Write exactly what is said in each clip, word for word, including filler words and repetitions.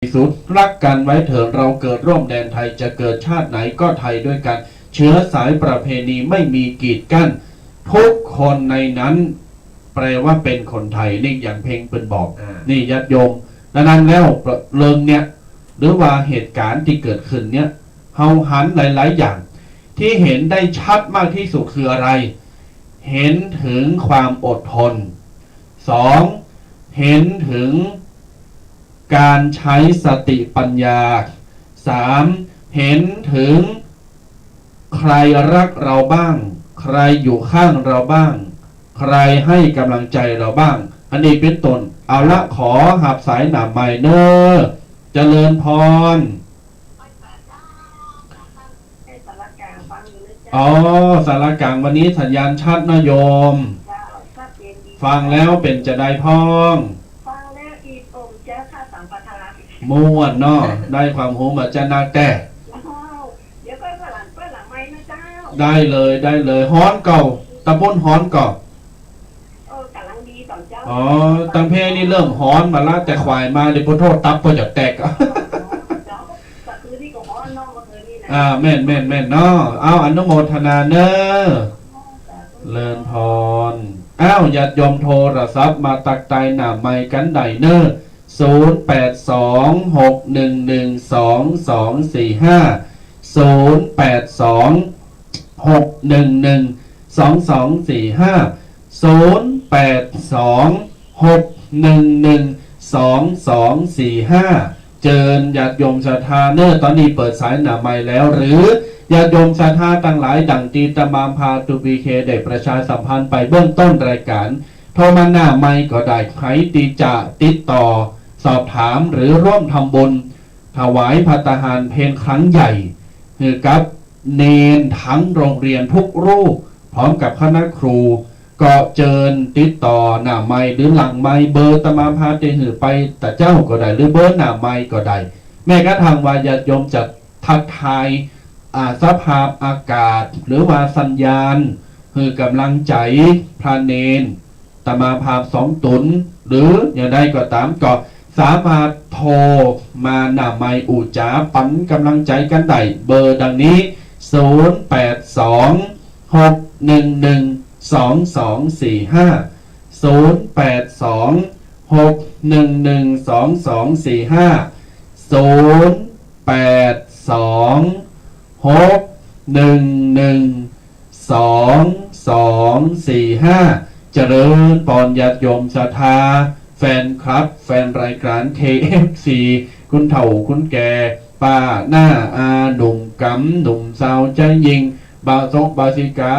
สุด ฮักกั๋นไว้เถิด เราเกิดร่วมแดนไทย จะเกิดชาติไหนก็ไทยด้วยกัน เชื้อสายประเพณีไม่มีกีดกั้น ทุกคนในนั้น แปลว่าเป็นคนไทย นี่อย่างเพลงเปิ้นบอก อ่า นี่ญาติโยม ดังนั้นแล้วเรื่องเนี้ย หรือว่าเหตุก๋ารณ์ตี้เกิดขึ้นเนี้ย เฮาหันหลายๆ อย่าง ตี้หันได้ชัดมากตี้สุดคืออะไร หันเถิงความอดทน สอง หันเถิงก๋านใจ๊สติปั๋ญญา สาม หันเถิงใผรักเฮาบ้าง ใผอยู่ข้างเฮาบ้าง ใผหื้กำลังใจ๋เฮาบ้าง อันนี้เป๋นต้น เอาละ ขอฮับสายหน้าใหม่เน่อ เจริญพร อ๋อ สารกลางวันนี้สัญญาณชัดเนาะโยม ฟังแล้วเป๋นจาใดพ่อง ฟังแล้วอิ่มอกเจ้าข้าสัมปทาน ม่วนเนาะ ได้ความฮู้มาจะนักแต๊ เดี๋ยวก็ฝรั่งเปิ้นหลังไมค์นะเจ้า ได้เลย ได้เลย ฮ้อนก่อ ตะปุ้นฮ้อนก่อ เออ ก๋ำลังดีต๋อนเจ๊า อ๋อ ตังเพนี่เริ่มฮ้อนมาละ แต่ขวายมาเดี๋ยวปะโทตับปะจะแตก อ๋อ เจ๊า แต่คืนนี้ก็ฮ้อนเนาะ เมื่อคืนนี้นะ อ่า แม่น แม่น แม่นเนาะ เอา อนุโมทนาเน่อ สาธุ เจริญพร อ้าว ญาติโยมโทรศัพท์มาตักทายหน้าใหม่กั๋นได้เน่อ ศูนย์แปดสอง หกหนึ่งหนึ่ง สองสองสี่ห้า ศูนย์แปดสอง หกหนึ่งหนึ่ง สองสองสี่ห้า ศูนย์แปดสอง หกหนึ่งหนึ่ง สองสองสี่ห้า เจิญญาติโยมศรัทธาเน่อ ต๋อนนี้เปิดสายหน้าใหม่แล้ว หรือญาติโยมศรัทธาตังหลาย ดั่งตี้อาตมาภาพ ทู พี เค ได้ประชาสัมพันธ์ไปเบื้องต้นรายก๋าน โทรมาหน้าใหม่ก็ได้ ใผตี้จะติดต่อสอบถามหรือร่วมทำบุญ ถวายภัตตาหารเพลครั้งใหญ่ หื้อกับเณรทั้งโรงเรียนทุกรูป พร้อมกับคณะครู ก็เจิญติดต่อหน้าใหม่หรือหลังใหม่ เบอร์อาตมาภาพได้หื้อไปตะเจ๊าก็ได้ หรือเบอร์หน้าใหม่ก็ได้ แม้กระทั่งว่าญาติโยมจะทักทาย อ่า สภาพอากาศ หรือว่าสัญญาณ หื้อกำลังใจ๋พระเณร อาตมาภาพสองต๋น หรืออย่างใดก็ต๋าม ก็สามารถโทรมาหน้าใหม่อู้จ๋าปั๋นกำลังใจ๋กั๋นได้ เบอร์ดังนี้ ศูนย์แปดสอง หกหนึ่งหนึ่ง สองสองสี่ห้า ศูนย์แปดสอง หกหนึ่งหนึ่ง สองสองสี่ห้า ศูนย์แปดสอง หกหนึ่งหนึ่ง สองสองสี่ห้า เจริญปอนญาติโยมศรัทธา แฟนคลับ แฟนรายก๋าน เค เอฟ ซี คุณเฒ่าคุณแก่ ป้า น้า อา หนุ่มก๋ำ หนุ่มสาว ใจ๊ญิง บ่าวสก บ่าวสิกา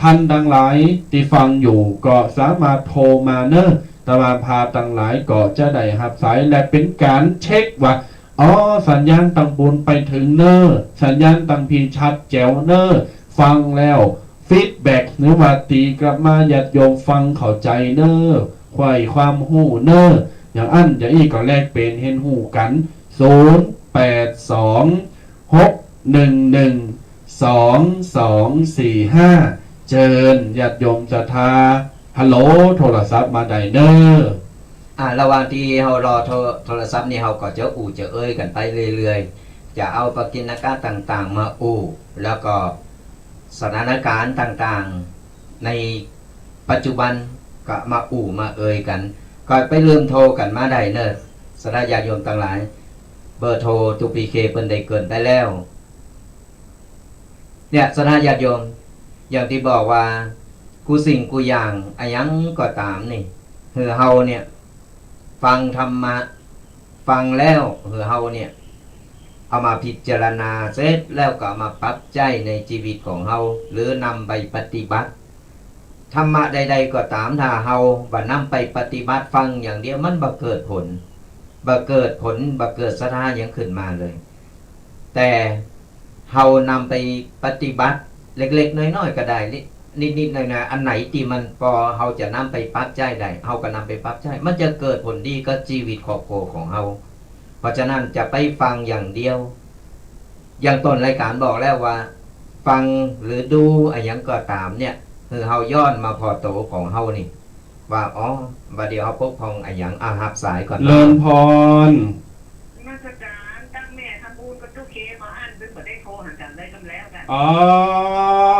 ต้านตังหลายตี้ฟังอยู่ ก็สามารถโทรมาเน่อ อาตมาภาพตังหลายก็จะได้ฮับสาย และเป๋นก๋านเช็คว่า อ๋อ สัญญาณตังปูนไปเถิงเน่อ สัญญาณตังพี้ชัดแจ๋วเน่อ ฟังแล้ว ฟีดแบ็ก หรือว่าตี๋กลับมา ญาติโยมฟังเข้าใจ๋เน่อ ไขว่ความฮู้เน่อ อย่างอั้นอย่างอี้ก็แลกเป๋นเฮียนฮู้กั๋น ศูนย์แปดสอง หกหนึ่งหนึ่ง สองสองสี่ห้า เจิญญาติโยมศรัทธา ฮัลโหล โทรศัพท์มาได้เน่อ อ่า ระหว่างตี้เฮารอโทร โทรศัพท์นี่ เฮาก็จะอู้จะเอ่ยกั๋นไปเรื่อยๆ จะเอาปกิณกะต่างๆ มาอู้ แล้วก็สถานก๋ารณ์ต่างๆ ในปัจจุบันก็มาอู้มาเอ่ยกั๋น ก็ไปเริ่มโทรกั๋นมาได้เน่อ ศรัทธาญาติโยมตังหลาย เบอร์โทร ทู พี เค เปิ้นได้เกริ่นไปแล้ว เนี่ย ศรัทธาญาติโยม อย่างตี้บอกว่า กู้สิ่งกู้อย่าง อะหยังก็ต๋ามนี่ หื้อเฮาเนี่ย ฟังธรรมะ ฟังแล้ว หื้อเฮาเนี่ย เอามาพิจารณาเสร็จแล้วก็เอามาปรับใจ๊ในจีวิตของเฮา หรือนำไปปฏิบัติ ธรรมะใดๆ ก็ต๋าม ถ้าเฮาบ่นำไปปฏิบัติ ฟังอย่างเดียว มันบ่เกิดผล บ่เกิดผล บ่เกิดศรัทธาหยังขึ้นมาเลย แต่เฮานำไปปฏิบัติเล็กๆ น้อยๆ ก็ได้ นิดๆ หน่อยๆ อันไหนตี้มันปอเฮาจะนำไปปรับใจ๊ได้ เฮาก็นำไปปรับใจ๊ มันจะเกิดผลดีกับจีวิตครอบครัวของเฮา เพราะฉะนั้นจะไปฟังอย่างเดียว อย่างต้นรายก๋านบอกแล้วว่า ฟังหรือดูอะหยังก็ต๋ามเนี่ย หื้อเฮาย้อนมาผ่อโตของเฮานี่ ว่า อ๋อ บ่าเดี่ยวเฮาปกพร่องอะหยัง อ่ะ ฮับสายก่อน เจริญพร สการ ตั้งแม่ทำบุญกับตุ๊กเคมาอั้น ซึ่งบ่ได้โทรหากันเลยกำแล้วกัน อ๋อ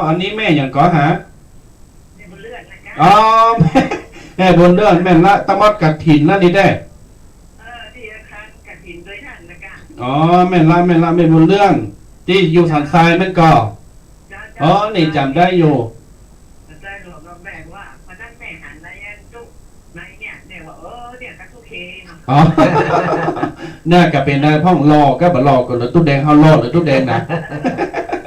อันนี้แม่หยังก่อฮะ แม่บุญเลื่อนนะกะ อ๋อ แม่ แม่บุญเลื่อน แม่นละ ตะมอดกฐินละนี่แด้ เออ ที่อาคารกฐินโดยท่านนะกะ อ๋อ แม่นละ แม่นละ แม่บุญเลื่อน ตี้อยู่สันทรายแม่นก่อ เจ้า เจ้า อ๋อ นี่จ๋ำได้อยู่ ได้หลวงแม่ว่า วันนั้นแม่หันในอันตุ๊ก ในเนี่ย แม่ว่า เออ เนี่ยกะตุ๊กเคเนาะ อ๋อ เนี่ยกะเป๋นได้พ่องหล่อกับบ่หล่อก่อ หรือตุ๊ดแดง เฮาหล่อหรือตุ๊ดแดงนะ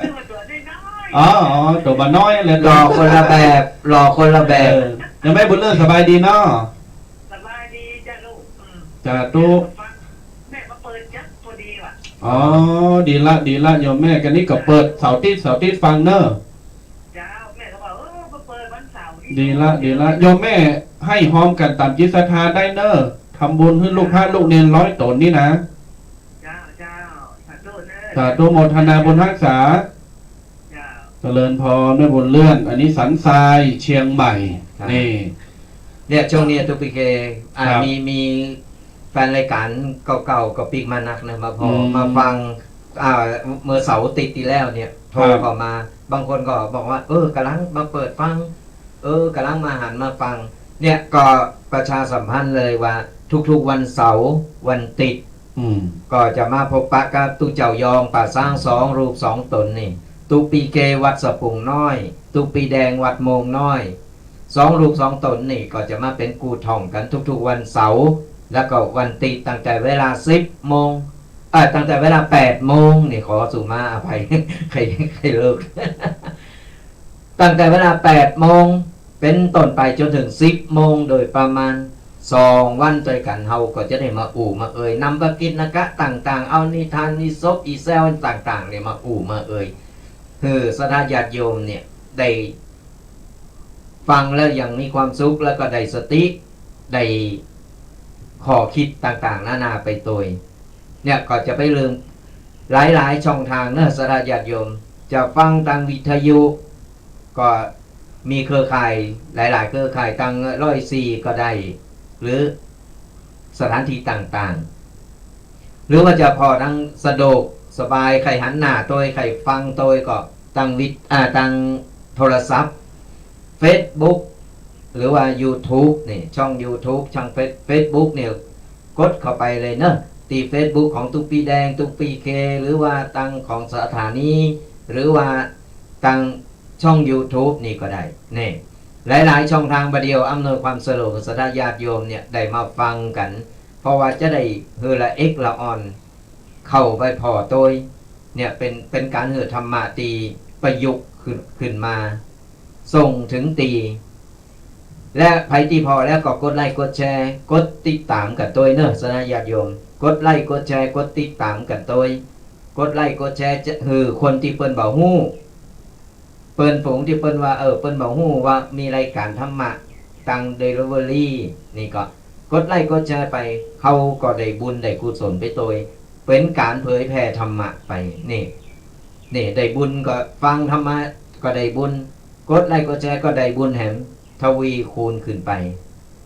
คือว่าตั๋วน้อยๆ อ๋อ อ๋อ ตั๋วบ่าน้อยแหละ หล่อคนละแบบ หล่อคนละแบบ เออ ยังแม่บุญเลื่อนสบายดีเนาะ สบายดีจ้ะลูก อืม จ้ะตุ๊ก แม่มาเปิดจั๊กพอดีว่ะ อ๋อ ดีละ ดีละ โยมแม่ กะนี้ก็เปิดเสาร์อาทิตย์ เสาร์อาทิตย์ฟังเนอะ เจ้า แม่ก็บอก เออ มาเปิดวันเสาร์นี่ ดีละ ดีละ โยมแม่ หื้อฮ้อมกั๋นต๋ามจิตศรัทธาได้เนอะ ทำบุญหื้อลูกพระลูกเณรร้อยต๋นนี่นะ เจ้า เจ้า สาธุเนอะ สาธุโมทนาบุญฮักษา เจ้า เจริญพรแม่บุญเลื่อน อันนี้สันทรายเชียงใหม่ ครับ นี่ เนี่ย ช่วงนี้ตุ๊กปีเค อ่า ครับ มี มีแฟนรายการเก่าๆ ก็ปิ๊กมานักนะ มาพอ อืม มาฟัง อ่า เมื่อเสาร์อาทิตย์ตี้แล้วเนี่ย โทร ครับ เข้ามา บางคนก็บอกว่า เออ ก๋ำลังมาเปิดฟัง เออ ก๋ำลังมาหันมาฟัง เนี่ย ก็ประชาสัมพันธ์เลยว่า ทุกๆ วันเสาร์ วันอาทิตย์ อืม ก็จะมาพบปะกับตุ๊เจ้ายองป่าซางสองรูปสองต๋นนี่ ตุ๊ปีเควัดสะพุงน้อย ตุ๊ปีแดงวัดโมงน้อย สองรูปสองต๋นนี่ก็จะมาเป๋นกู้ท่องกั๋นทุกๆ วันเสาร์ แล้วก็วันอาทิตย์ตั้งแต่เวลาสิบโมง เอ่อ ตั้งแต่เวลาแปดโมงนี่ ขอสุมาอภัย ใค่ ใค่เลิก ตั้งแต่เวลาแปดโมงเป๋นต้นไปจ๋นเถิงสิบโมงโดยประมาณ สองวันตวยกั๋น เฮาก็จะได้มาอู้มาเอ่ย นำพระกิตตินะคะต่างๆ เอานิทานอีสปอีแซวต่างๆ เนี่ยมาอู้มาเอ่ย หื้อศรัทธาญาติโยมเนี่ยได้ฟังแล้วยังมีความสุข แล้วก็ได้สติ ได้ข้อคิดต่างๆ นานาไปตวย เนี่ยก็จะไปเริ่มหลายๆ ช่องทางเนอะ ศรัทธาญาติโยม จะฟังตางวิทยุ ก็มีเครือข่ายหลายๆ เครือข่าย ตางร้อยสี่ก็ได้ หรือสถานที่ต่างๆ หรือว่าจะผ่อตางสะดวกสบาย ใค่หันหน้าตวย ใค่ฟังตวย ก็ตางวิท- อ่า ตางโทรศัพท์ เฟซบุ๊ก หรือว่ายูทูบนี่ ช่องยูทูบ ช่องเฟซ- เฟซบุ๊กเนี่ย กดเข้าไปเลยเนอะ ตี้เฟซบุ๊กของตุ๊กปีแดง ตุ๊กปีเค หรือว่าตางของสถานี หรือว่าตางช่องยูทูบนี่ก็ได้ นี่ หลายๆ ช่องทางบ่าเดี่ยวอำนวยความสะดวก ศรัทธาญาติโยมเนี่ยได้มาฟังกั๋น เพราะว่าจะได้หื้อละเอกละอ่อน เข้าไปผ่อตวย เนี่ยเป๋น เป๋นก๋านหื้อธรรมะตี้ประยุกต์ขึ้น ขึ้นมา ส่งเถิงตี้ และใผตี้ผ่อแล้วก็กดไลก์กดแชร์ กดติดต๋ามกั๋นตวยเนอะ ศรัทธาญาติโยม กดไลก์กดแชร์ กดติดต๋ามกั๋นตวย กดไลก์กดแชร์จะหื้อคนตี้เปิ้นบ่ฮู้ เปิ้นฝูงตี้เปิ้นว่า เออ เปิ้นบ่ฮู้ว่ามีรายก๋านธรรมะตางเดลิเวอรี่ นี่ก็กดไลก์กดแชร์ไป เฮาก็ได้บุญได้กุศลไปตวย เป๋นก๋านเผยแผ่ธรรมะไป นี่ นี่ได้บุญก็ฟังธรรมะก็ได้บุญ กดไลก์กดแชร์ก็ได้บุญแหมทวีคูณขึ้นไป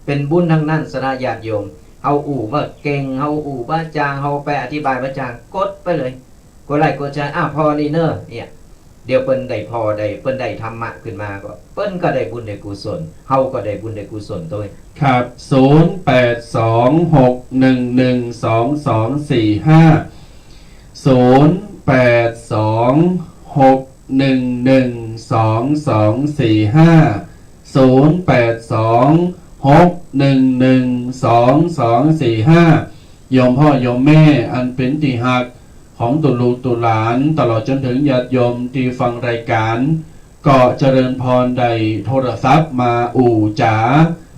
เป๋นบุญตังนั้น ศรัทธาญาติโยม เฮาอู้บ่าเก่ง เฮาอู้บ่าจ่าง เฮาไปอธิบายบ่าจ่าง กดไปเลย กดไลก์กดแชร์ อ่ะ ผ่อนี่เนอะ เนี่ย เดี๋ยวเปิ้นได้ผ่อได้ เปิ้นได้ธรรมะขึ้นมาก็ เปิ้นก็ได้บุญได้กุศล เฮาก็ได้บุญได้กุศลตวย ครับ ศูนย์แปดสองหกหนึ่งหนึ่งสองสองสี่ห้า ศูนย์แปดสองหกหนึ่งหนึ่งสองสองสี่ห้า ศูนย์แปดสองหกหนึ่งหนึ่งสองสองสี่ห้า โยมพ่อโยมแม่อันเป๋นตี้ฮักของตุ๊ลูกตุ๊หลาน ตลอดจ๋นเถิงญาติโยมตี้ฟังรายก๋าน ก็เจริญพรได้โทรศัพท์มาอู้จ๋า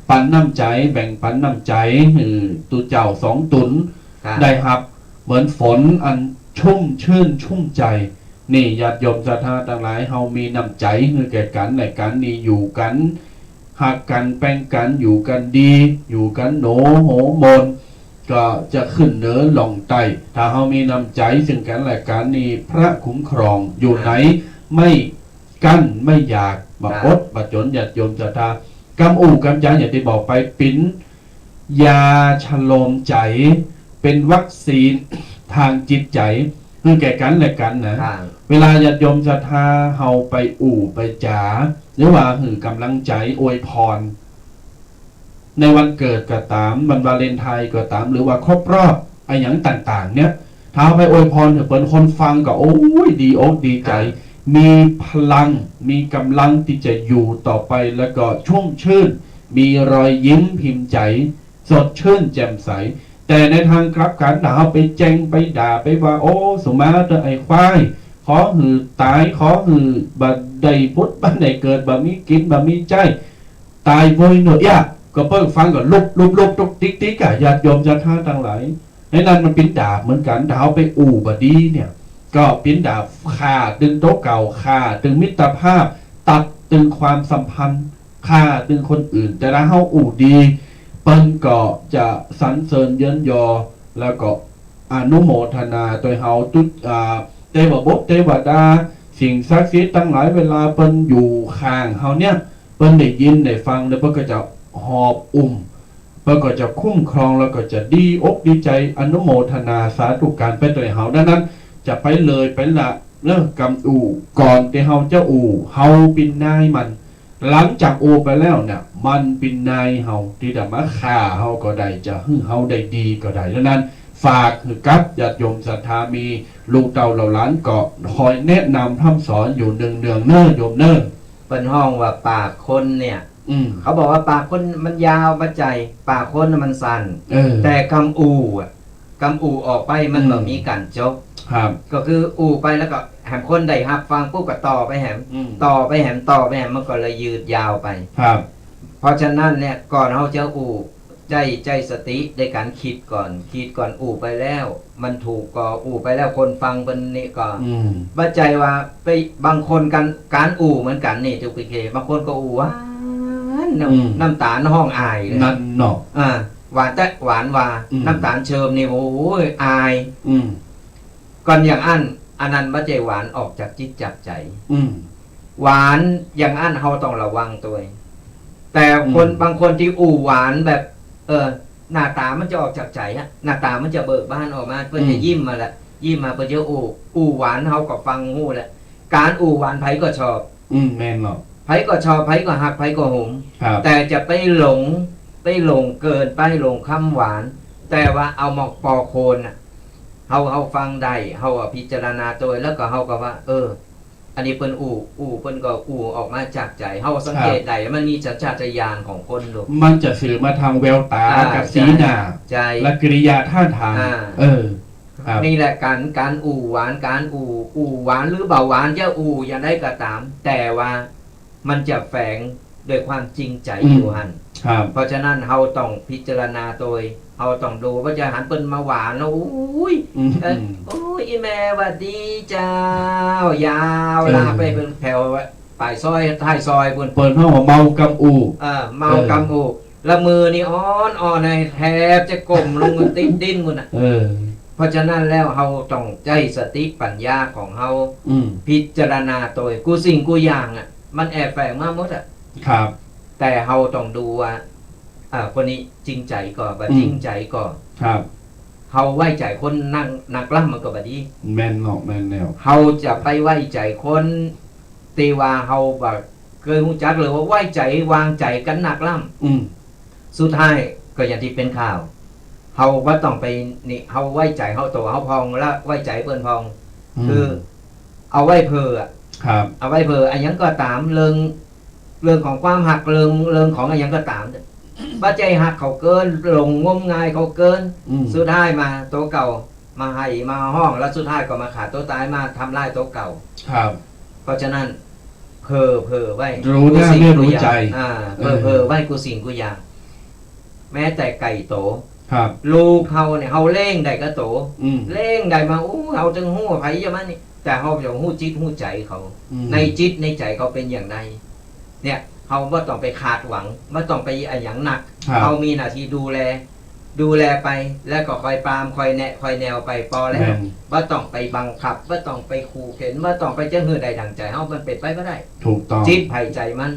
ปันน้ำใจ๋ แบ่งปันน้ำใจ๋ หื้อตุ๊เจ้าสองต๋น ครับ ได้ฮับเหมือนฝนอันชุ่มชื่นชุ่มใจ๋ นี่ญาติโยมศรัทธาตังหลาย เฮามีน้ำใจ๋หื้อแก่กั๋นและกั๋น นี่อยู่กั๋น ฮักกั๋น แป้งกั๋น อยู่กั๋นดี อยู่กั๋นโหนโหมน ก็จะขึ้นเหนือล่องใต้ ถ้าเฮามีน้ำใจ๋ซึ่งกั๋นและกั๋น นี่พระคุ้มครอง อยู่ไหนไม่กั้นไม่อยาก บ่อดบ่จ๋น ญาติโยมศรัทธา กำอู้กำจ๋าอย่างตี้บอกไป เป๋นยาชะโลมใจ๋ เป๋นวัคซีน ทางจิตใจ๋ หื้อแก่กั๋นและกั๋นนะ ค่ะ เวลาญาติโยมศรัทธาเฮาไปอู้ไปจ๋า หรือว่าหื้อก๋ำลังใจ๋อวยพร ในวันเกิดก็ต๋าม วันวาเลนไทน์ก็ต๋าม หรือว่าครบรอบอะหยังต่างๆ เนี่ย ถ้าเฮาไปอวยพรหื้อเปิ้น คนฟังก็ โอ้ย ดีอกดีใจ๋ ค่ะ มีพลัง มีก๋ำลังตี้จะอยู่ต่อไป แล้วก็ชุ่มชื่น มีรอยยิ้มพิมพ์ใจ๋ สดชื่นแจ่มใส แต่ในทางกลับกั๋น ถ้าเฮาไปแจ่งไปด่าไปว่า โอ้ สุมาเต๊อะไอ้ควาย ขอหื้อต๋าย ขอหื้อบ่ได้ผุดบ่ได้เกิด บ่มีกิ๋นบ่มีใจ๊ ต๋ายโวยหนวดเอี้ย ก็เปิ้นฟังก็ลุบลุบลุบตุ๊กติ๊กติ๊กอะ ญาติโยมศรัทธาตังหลาย ในนั้นมันเป๋นดาบเหมือนกั๋น ถ้าเฮาไปอู้บ่ดีเนี่ย ก็เป๋นดาบ ฆ่าตึงตั๋วเก่า ฆ่าตึงมิตรภาพ ตัดตึงความสัมพันธ์ ฆ่าตึงคนอื่น แต่ถ้าเฮาอู้ดี เปิ้นก็จะสรรเสริญเยินยอ แล้วก็อนุโมทนาตวยเฮา ตุ๊ อ่า เตวบุตรเตวดา สิ่งศักดิ์สิทธิ์ตังหลาย เวลาเปิ้นอยู่ข้างเฮาเนี่ย เปิ้นได้ยินได้ฟังแล้ว เปิ้นก็จะหอบอุ้ม เปิ้นก็จะคุ้มครอง แล้วก็จะดีอกดีใจ๋ อนุโมทนาสาธุก๋านไปตวยเฮา ดังนั้น จะไปเลยไปละเนาะ กำอู้ ก่อนตี้เฮาจะอู้ เฮาเป๋นนายมัน หลังจากอู้ไปแล้วเนี่ย มันเป๋นนายเฮา ตี้จะมาฆ่าเฮาก็ได้ จะหื้อเฮาได้ดีก็ได้ ดังนั้น ฝากหื้อกับญาติโยมศรัทธา มีลูกเต้าเหล่าหลานก็คอยแนะนำพร่ำสอนอยู่เนืองๆ เน้อโยมเน้อ เปิ้นฮ้องว่าปากคนเนี่ย อืม เขาบอกว่าปากคนมันยาวบ่ใจ้ ปากคนน่ะมันสั้น เออ แต่กำอู้อะ กำอู้ออกไปมัน อืม บ่มีก๋านจบ ครับ ก็คืออู้ไปแล้วก็แหมคนได้ฮับฟังปุ๊บก็ต่อไปแหม อืม ต่อไปแหม ต่อไปแหม มันก็เลยยืดยาวไป ครับ เพราะฉะนั้นเนี่ย ก่อนเฮาจะอู้ ใจ๊ ใจ๊สติในก๋านกึ๊ดก่อน กึ๊ดก่อน อู้ไปแล้ว มันถูกก่อ อู้ไปแล้วคนฟังเปิ้นนี่ก่อ อืม บ่ใจ้ว่าไป บางคนก๋าน ก๋านอู้เหมือนกั๋นนี่ ตุ๊กปีเค บางคนก็อู้หวาน น้ำ อืม น้ำต๋าฮ้องอายเลย นั่นเนาะ อ่า หวานแต๊หวานว่า อืม น้ำต๋าเชิมนี่ โอ้ย อาย อืม ก่อนอย่างอั้น อันนั้นบ่ใจ้หวานออกจากจิตจากใจ๋ อืม หวานอย่างอั้นเฮาต้องระวังตวย แต่คน อืม บางคนตี้อู้หวานแบบ เออ หน้าต๋ามันจะออกจากใจ๋อะ หน้าต๋ามันจะเบิกบานออกมา เปิ้นจะ อืม ยิ้มมาละ ยิ้มมาเปิ้นจะอู้ อู้หวานเฮาก็ฟังฮู้ละ ก๋านอู้หวานใผก็ชอบ อืม แม่นเนาะ ใผก็ชอบ ใผก็ฮัก ใผก็หง ครับ แต่จะไปหลง ไปหลงเกินไป หลงคำหวาน แต่ว่าเอาหมอกปอโคนน่ะ เฮา เฮาฟังได้ เฮาอะพิจารณาตวย แล้วก็เฮาก็ว่า เออ อันนี้เปิ้นอู้ อู้ เปิ้นก็อู้ออกมาจากใจ๋ เฮาสังเกต ครับ ได้ มันมีสัญชาตญาณของคนลูก มันจะสื่อมาทางแววต๋า อ่า กับสีหน้า ใจ้ ใจ้ และกิริยาท่าทาง อ่า เออ ครับ นี่แหละก๋าน ก๋านอู้หวาน ก๋านอู้ อู้หวานหรือบ่หวานจะอู้อย่างใดก็ต๋าม แต่ว่ามันจะแฝงด้วยความจริงใจ๋ อืม อยู่หั้น ครับ เพราะฉะนั้นเฮาต้องพิจารณาตวย เฮาต้องดู บ่ใจ้หันเปิ้นมาหวานแล้ว อุ้ย อืม เอ่อ อืม โอ้ย อี่แม่หวัดดีเจ้า ยาวลาก เออ ไปเปิ้นแถวปายซอย ท้ายซอยปู้น เปิ้นฮ้องว่าเมากำอู้ เออ เมากำอู้ เออ แล้วมือนี่อ่อนๆ นะ แทบจะก้มลง ติดดินปู้นน่ะ เออ เพราะฉะนั้นแล้วเฮาต้องใจ๊สติปัญญาของเฮา อืม พิจารณาตวย กู้สิ่งกู้อย่างอะ มันแอบแฝงมาหมดอะ ครับ แต่เฮาต้องดูว่า อ่า คนนี้จริงใจ๋ก่อ บ่ อืม จริงใจ๋ก่อ ครับ เฮาไว้ใจ๋คนนัก นักล้ำมันก็บ่ดี แม่นเนาะ แม่นแล้ว เฮาจะไปไว้ใจ๋คนตี้ว่าเฮาบ่เกยฮู้จักเลยว่าไว้ใจ๋วางใจ๋กั๋นนักล้ำ อืม สุดท้ายก็อย่างตี้เป๋นข่าว เฮาบ่ต้องไปนี่ เฮาไว้ใจ๋เฮาโตเฮาพ่อง และไว้ใจ๋เปิ้นพ่อง อืม คือ เอาไว้เผลออะ ครับ เอาไว้เผลออะหยังก็ต๋าม เรื่อง เรื่องของความฮัก เรื่อง เรื่องของอะหยังก็ต๋าม บ่ใจ้ฮักเขาเกิน หลงงมงายเขาเกิน อืม สุดท้ายมาตั๋วเก่ามาไห้มาฮ้อง แล้วสุดท้ายก็มาฆ่าตั๋วต๋าย มาทำร้ายตั๋วเก่า ครับ เพราะฉะนั้น เผลอ เผลอไว้ รู้หน้า กู้สิ่ง ไม่รู้ใจ๋ กู้อย่าง อ่า เผลอ เออ เผลอไว้กู้สิ่งกู้อย่าง แม้แต่ไก่โต ครับ ลูกเฮาเนี่ย เฮาเล่งได้ก็โต อืม เล่งได้มา อู้ เฮาจึงฮู้ว่าใผจะมานี่ แต่เฮาจะฮู้จิตฮู้ใจ๋เขา อืม ในจิตในใจ๋เขาเป๋นอย่างใด เนี่ย เฮาบ่ต้องไปคาดหวัง บ่ต้องไปอะหยังนัก ครับ เฮามีหน้าตี้ดูแล ดูแลไป แล้วก็คอยปราม คอยแนะ คอยแนวไป ปอแล้ว แม่น บ่ต้องไปบังคับ บ่ต้องไปขู่เข็น บ่ต้องไปจะหื้อได้ดั่งใจ๋เฮา มันเป๋นไปบ่ได้ ถูกต้อง จิตใผใจ๋มัน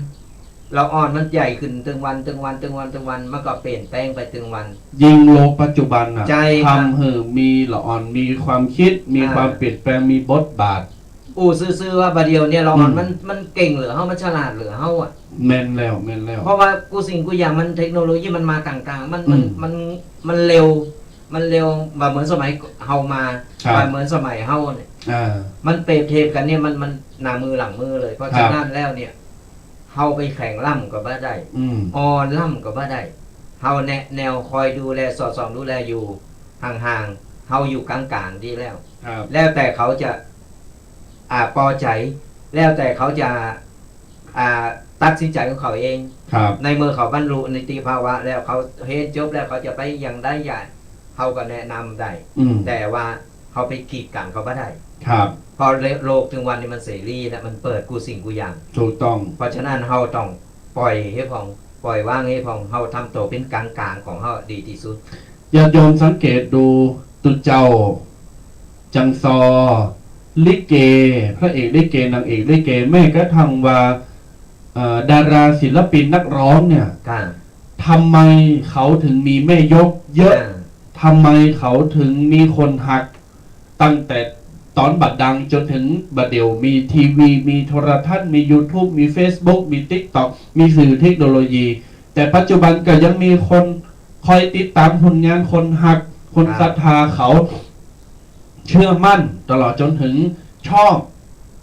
ละอ่อนมันใหญ่ขึ้นตึงวัน ตึงวัน ตึงวัน ตึงวัน มันก็เปลี่ยนแปลงไปตึงวัน ยิ่งโลกปัจจุบันน่ะ ใจ้ครับ ทำหื้อมีละอ่อน มีความกึ๊ด มี อ่า ความเปลี่ยนแปลง มีบทบาท อู้ซื่อๆ ว่าบ่าเดี่ยวเนี่ยละอ่อน อืม มัน มันเก่งเหลือเฮา มันฉลาดเหลือเฮาอะ แม่นแล้ว แม่นแล้ว เพราะว่ากู้สิ่งกู้อย่างมันเทคโนโลยีมันมาก๋างๆ มัน มัน อืม มัน มันเร็ว มันเร็ว บ่เหมือนสมัยเฮามา ครับ บ่เหมือนสมัยเฮาเนี่ย อ่า มันเปรียบเทียบกั๋นเนี่ย มัน มันหน้ามือหลังมือเลย เพราะ ครับ ฉะนั้นแล้วเนี่ย เฮาไปแข็งล้ำก็บ่ได้ อืม อ่อนล้ำก็บ่ได้ เฮาแนะแนวคอยดูแลสอดส่องดูแลอยู่ห่างๆ เฮาอยู่ก๋างๆ ดีแล้ว ครับ แล้วแต่เขาจะ อ่า ปอใจ๋ แล้วแต่เขาจะ อ่า ตัดสินใจ๋ของเขาเอง ครับ ในเมื่อเขาบรรลุนิติภาวะแล้ว เขาเฮียนจบแล้ว เขาจะไปอย่างใดอย่าง เฮาก็แนะนำได้ อืม แต่ว่าเฮาไปกีดกั๋นเขาบ่ได้ ครับ เพราะโลกตึงวันนี้มันเสรีแล้ว มันเปิดกู้สิ่งกู้อย่าง ถูกต้อง เพราะฉะนั้นเฮาต้องปล่อยหื้อผ่อง ปล่อยวางหื้อผ่อง เฮาทำตั๋วเป๋นก๋างๆ ของเฮาดีตี้สุด ญาติโยมสังเกตดู ตุ๊เจ้า จังซอ ลิเก พระเอกลิเก นางเอกลิเก แม้กระทั่งว่า เอ่อ ดาราศิลปินนักร้องเนี่ย ค่ะ ทำไมเขาถึงมีแม่ยกเยอะ อ่า ทำไมเขาถึงมีคนฮัก ตั้งแต่ต๋อนบ่ดังจ๋นเถิงบ่าเดี่ยว มีทีวี มีโทรทัศน์ มียูทูบ มีเฟซบุ๊ก มีติ๊กต็อก มีสื่อเทคโนโลยี แต่ปัจจุบันก็ยังมีคนคอยติดต๋ามผลงาน คนฮัก คน ครับ ศรัทธาเขา เชื่อมั่นตลอดจ๋นเถิงชอบ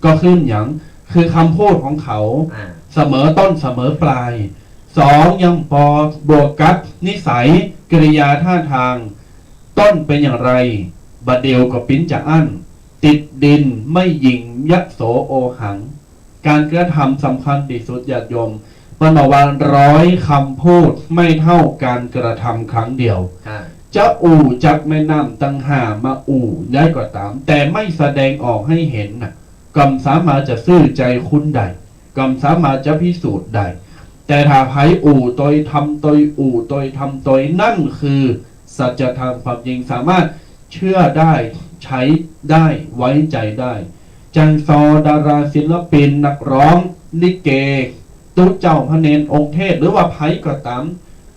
ก็คือหยัง คือคำพูดของเขา อ่า เสมอต้นเสมอปลาย สอง ยังปอ บวกกับนิสัย กิริยาท่าทาง ต้นเป๋นอย่างไร บ่าเดี่ยวก็ปิ๊นจาอั้น ติดดิน ไม่หยิ่ง ยโสโอหัง ก๋านกระทำสำคัญตี้สุด ญาติโยม เปิ้นบอกว่า ร้อยคำพูดไม่เท่าการกระทำครั้งเดียว ค่ะ จะอู้จักแม่น้ำตั้งห้ามาอู้ได้ก็ต๋าม แต่ไม่แสดงออกหื้อหันน่ะ ก็บ่สามารถจะซื้อใจ๋คุณได้ ก็บ่สามารถจะพิสูจน์ได้ แต่ถ้าใผอู้ตวยทำตวย อู้ตวยทำตวย นั่นคือสัจธรรมความจริง สามารถเชื่อได้ ใจ๊ได้ ไว้ใจ๋ได้ จังซอ ดาราศิลปิน นักร้อง ลิเก ตุ๊เจ้าพระเณร องค์เทศ หรือว่าใผก็ต๋าม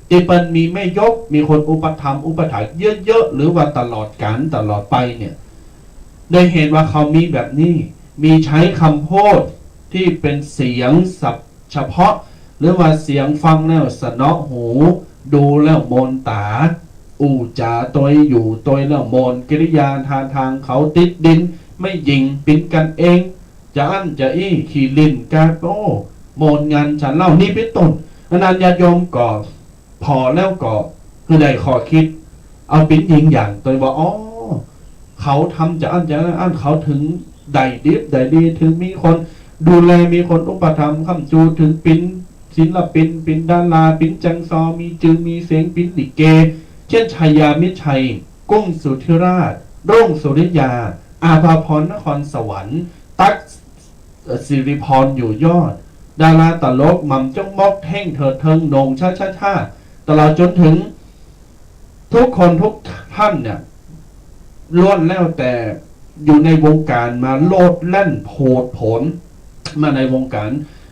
ตี้เปิ้นมีแม่ยก มีคนอุปถัมภ์อุปถัมภ์เยอะๆ หรือว่าตลอดกาลตลอดไปเนี่ย ได้เห็นว่าเขามีแบบนี้ มีใจ๊คำพูดตี้เป๋นเสียงสับ เฉพาะ หรือว่าเสียงฟังแล้วสนอหู ดูแล้วม่วนต๋า อู้จ๋าตวย อยู่ตวยแล้วม่วน กิริยาท่าทางเขาติดดิน ไม่หยิ่ง ปิ๊นกั๋นเอง จะอั้นจะอี้ ขี้เล่นกา โอ้ ม่วนงัน ฉันเล่า นี่เป๋นต้น อันนั้นญาติโยมก็ ผ่อแล้วก็หื้อได้ข้อกึ๊ด เอาเป๋นหยิ่งอย่างตวยว่า อ๋อ เขาทำจะอั้นจะอั้น เขาเถิงได้ดิบได้ดี เถิงมีคนดูแล มีคนอุปถัมภ์ค้ำจู เถิงเป๋นศิลปิน เป๋นดารา เป๋นจังซอ มีจื้อมีเสียง เป๋นลิเก เจ้น ชายามิตรชัย กุ้งสุธิราช รุ่งสุริยา อาภาพร นครสวรรค์ ตั๊ก เอ่อ สิริพร อยู่ยอด ดาราตลก หม่ำจกมก เท่ง เถิดเทิง โหน่ง ชะชะชา ตลอดจ๋นเถิงทุกคนทุกท่านเนี่ย ล้วนแล้วแต่อยู่ในวงการมาโลดแล่นโผดโผนมาในวงการ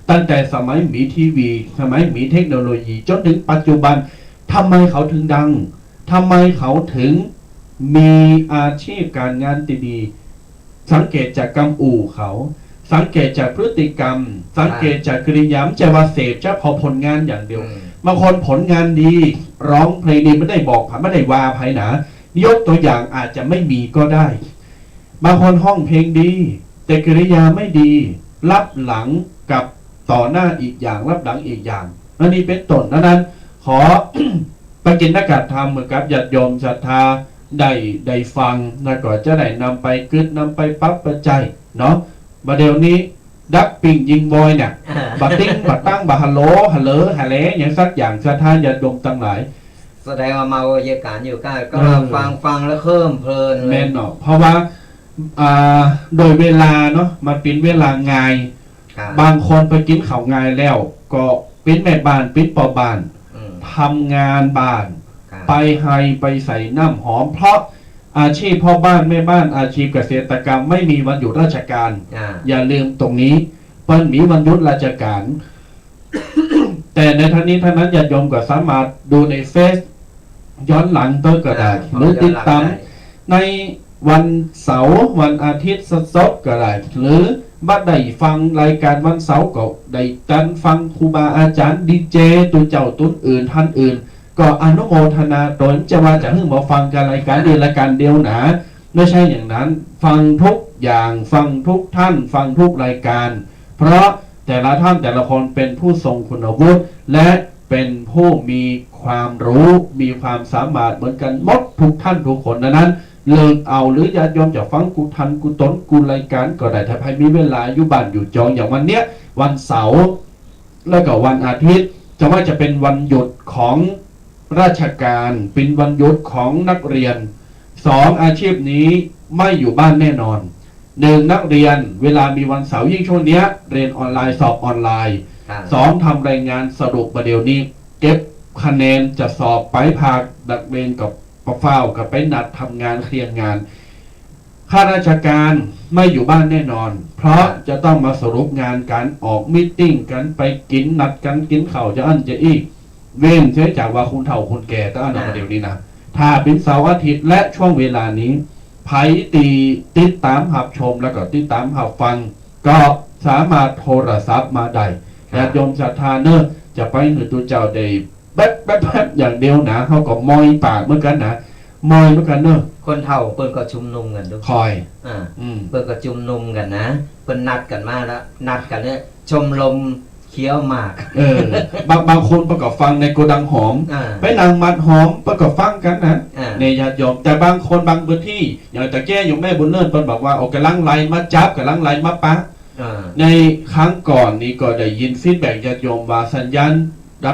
ตั้งแต่สมัยมีทีวี สมัยมีเทคโนโลยี จ๋นเถิงปัจจุบัน ทำไมเขาเถิงดัง ทำไมเขาเถิงมีอาชีพก๋านงานตี้ดี สังเกตจากกำอู้เขา สังเกตจากพฤติกรรม สังเกตจากกิริยา บ่ใจ้ว่าเสพเฉพาะผลงานอย่างเดียว อืม บางคนผลงานดี ฮ้องเพลงดี บ่ได้บอกใผ บ่ได้ว่าใผนะ ยกตัวอย่างอาจจะไม่มีก็ได้ บางคนฮ้องเพลงดี แต่กิริยาไม่ดี ลับหลังกับต่อหน้าอีกอย่าง ลับหลังอีกอย่าง อันนี้เป๋นต้น ดังนั้น ขอ ประกิณกถาเหมือนกับญาติโยมศรัทธาได้ ได้ฟัง แล้วก็จะได้นำไปกึ๊ด นำไปปรับไปใจ๊เนาะ บ่าเดี่ยวนี้ ดักปิ้งยิงบอยเนี่ย อ่า บ่าติ๊ง บ่าตั้ง บ่าฮัลโหล ฮัลโหล ฮัลแหล หยังสักอย่าง ศรัทธาญาติโยมตังหลาย แสดงว่าเมาบรรยากาศอยู่ใก้ ก็ เออ ฟัง ฟังแล้วเคลิ้มเพลินเลย แม่นเนาะ เพราะว่า อ่า โดยเวลาเนาะ มันเป๋นเวลาง่าย ครับ บางคนไปกิ๋นข้าวง่ายแล้ว ก็เป๋นแม่บ้าน เป๋นป้อบ้าน อืม ทำงานบ้าน ครับ ไปไฮ่ไปใส่น้ำหอม เพราะอาชีพพ่อบ้านแม่บ้าน อาชีพเกษตรกรรม ไม่มีวันหยุดราชการ อ่า อย่าลืมตรงนี้ เปิ้นมีวันหยุดราชการ แต่ในทั้งนี้ทั้งนั้นญาติโยมก็สามารถดูในเฟซย้อนหลังเต๊อะก็ได้ อ่า หรือติดตาม ย้อนหลังได้ ในวันเสาร์วันอาทิตย์สดๆก็ได้ หรือบ่ได้ฟังรายก๋านวันเสาร์ก็ได้ตันฟังครูบาอาจ๋ารย์ดีเจตุ๊เจ้าตุ๊นอื่นต้านอื่น ก็อนุโมทนาตวย จะว่าจะหื้อมาฟังกั๋นรายก๋านนี้รายก๋านเดียวหนา ไม่ใช่อย่างนั้น ฟังทุกอย่าง ฟังทุกท่าน ฟังทุกรายก๋าน เพราะแต่ละท่านแต่ละคนเป็นผู้ทรงคุณวุฒิ และเป็นผู้มีความรู้ มีความสามารถเหมือนกั๋นหมดทุกท่านทุกคน ดังนั้น เลือกเอา หรือญาติโยมจะฟังกู้ตันกู้ต๋นกู้รายก๋านก็ได้ ถ้าใผมีเวลาอยู่บ้านอยู่จอง อย่างวันเนี้ยวันเสาร์ แล้วก็วันอาทิตย์ จะว่าจะเป็นวันหยุดของราชการ เป็นวันหยุดของนักเรียน สอง อาชีพนี้ไม่อยู่บ้านแน่นอน หนึ่ง นักเรียนเวลามีวันเสาร์ ยิ่งช่วงเนี้ยเรียนออนไลน์ สอบออนไลน์ ครับ สอง ทำรายงานสรุปบ่าเดี่ยวนี้ เก็บคะแนนจะสอบไป พานักเรียนกับป้าฟ้าวกับไปนัดทำงานเคลียร์งาน ข้าราชการไม่อยู่บ้านแน่นอน เพราะ ครับ จะต้องมาสรุปงานก๋านออกมีตติ้งกั๋น ไปกิ๋น นัดกั๋นกิ๋นข้าวจะอั้นจะอี้ เว้นเสียจากว่าคนเฒ่าคนแก่ แต่อันนั้น อ่า เดี๋ยวนี้นะ ถ้าเป๋นเสาร์อาทิตย์และช่วงเวลานี้ ใผตี้ติดตามฮับชมแล้วก็ติดตามฮับฟัง ก็สามารถโทรศัพท์มาได้ ครับ ญาติโยมศรัทธาเนอะ จะไปหื้อตุ๊เจ้าได้แป๊บๆๆอย่างเดียวนะ เฮาก็มอยปากเหมือนกั๋นนะ มอยเหมือนกั๋นเนอะ คนเฒ่าเปิ้นก็ชุมนุมกั๋นดู คอย อ่า อืม เปิ้นก็ชุมนุมกั๋นนะ เปิ้นนัดกั๋นมาแล้ว นัดกั๋นเนี่ย ชมรมเคี้ยวหมาก เออ บาง บางคนเปิ้นก็ฟังในโกดังหอม อ่า ไปนั่งหมัดหอม เปิ้นก็ฟังกั๋นนะ อ่า เนี่ยญาติโยม แต่บางคนบางพื้นที่ อย่างตะแก้โยมแม่บุญเลิศเปิ้นบอกว่า โอ้ ก๋ำลังไลน์มาจับ ก๋ำลังไลน์มาปะ อ่า ในครั้งก่อนนี้ก็ได้ยินฟีดแบ็กญาติโยมว่าสัญญาณ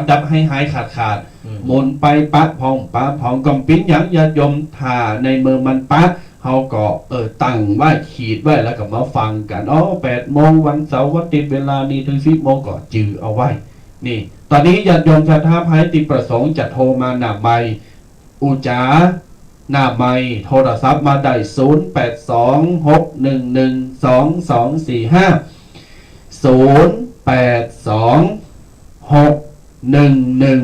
ดับๆหายๆขาดๆ อืม หมุนไปปะพ่องปะพ่อง ก็บ่เป๋นหยังญาติโยม ถ้าในเมื่อมันปะ เฮาก็ เออ ตั้งไว้ ขีดไว้ แล้วก็มาฟังกั๋น อ๋อ แปดโมงวันเสาร์วันอาทิตย์เวลานี้เถิงสิบโมง ก็จื้อเอาไว้ นี่ ต๋อนนี้ญาติโยมศรัทธาใผตี้ประสงค์จะโทรมาหน้าไมค์ อู้จ๋าหน้าไมค์ โทรศัพท์มาได้ ศูนย์แปดสอง หกหนึ่งหนึ่ง สองสองสี่ห้า ศูนย์แปดสอง หกหนึ่งหนึ่ง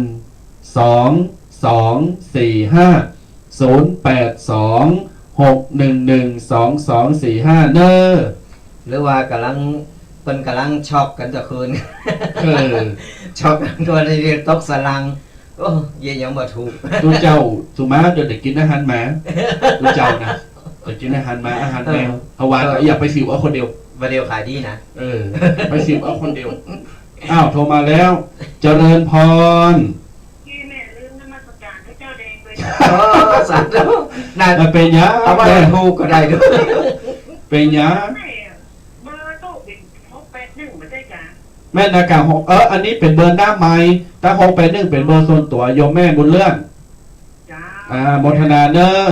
สองสองสี่ห้า ศูนย์แปดสอง หกหนึ่งหนึ่ง สองสองสี่ห้า เนอะ หรือว่าก๋ำลัง เปิ้นก๋ำลังช็อกกั๋นตะคืน เออ ช็อกกั๋นตัวยนี้ตกสะหลัง โอ้ เยียะหยังบ่ถูก ตุ๊เจ้าสุมาเดี๋ยวได้กิ๋นอาหารหมา ตุ๊เจ้านะ ได้กิ๋นอาหารหมา อาหารแมว เออ เฮาว่า เออ ก็อย่าไปสิวเอาคนเดียว บ่าเดี่ยวขายดีนะ เออ ไปสิวเอาคนเดียว อ้าว โทรมาแล้ว เจริญพร ที่แม่ลืมนมัสการพระเจ้าแดงเลย โอ้ สาธุ นั่น มันเป๋นหยัง เอาว่า แม่ ถูกก็ได้ด้วย เป๋นหยัง แม่ เบอร์โต๊ะเป๋นหกแปดหนึ่ง บ่ใจ้กา แม่นนะกา หก เออ อันนี้เป๋นเบอร์หน้าไมค์ แต่หกแปดหนึ่งเป๋นเบอร์ส่วนตั๋วโยมแม่บุญเลื่อน จ้า อ่า โมทนาเนอะ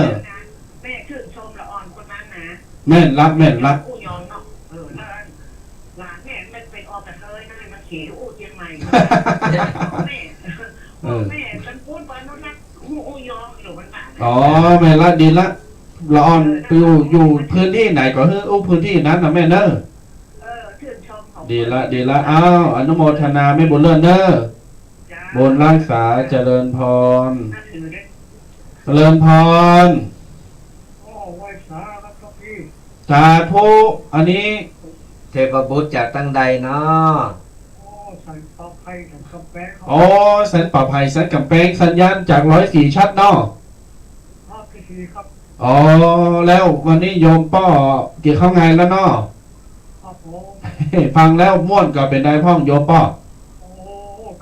แม่ชื่นชมละอ่อนคนนั้นนะ แม่นละ แม่นละ อู้ยองเนาะ เออ แล้วหลานแม่มันไปออกกระเทยนะ มาเขียนอู้เจียงใหม่ แม่ เออ แม่มันพูดไปนั่นนะ อู้ อู้ยองอยู่มันน่ะ อ๋อ แม่นละ ดีละ ละอ่อน เออ ไปอยู่ อยู่พื้นที่ไหนก็หื้ออู้พื้นที่นั้นนะแม่เนอะ เออ ชื่นชมของ ดีละ ดีละ อ้าว อนุโมทนาแม่บุญเลิศเนอะ จ้า บุญรักษา เจริญพร เจริญพร โอ้ ไหว้สาครับพี่ สาธุ อันนี้ เทพบุตรจากตังใดเนาะ โอ้ แสนปลอดภัยจากกำแพงครับ โอ้ แสนปลอดภัย แสนกำแพง สัญญาณจากร้อยสี่ชัดเนาะ ครับ พี่ศรีครับ อ๋อ แล้ววันนี้โยมป้อกิ๋นข้าวงายแล้วเนาะ ครับผม ฟังแล้วม่วนก็เป๋นใดพ่องโยมป้อ โอ้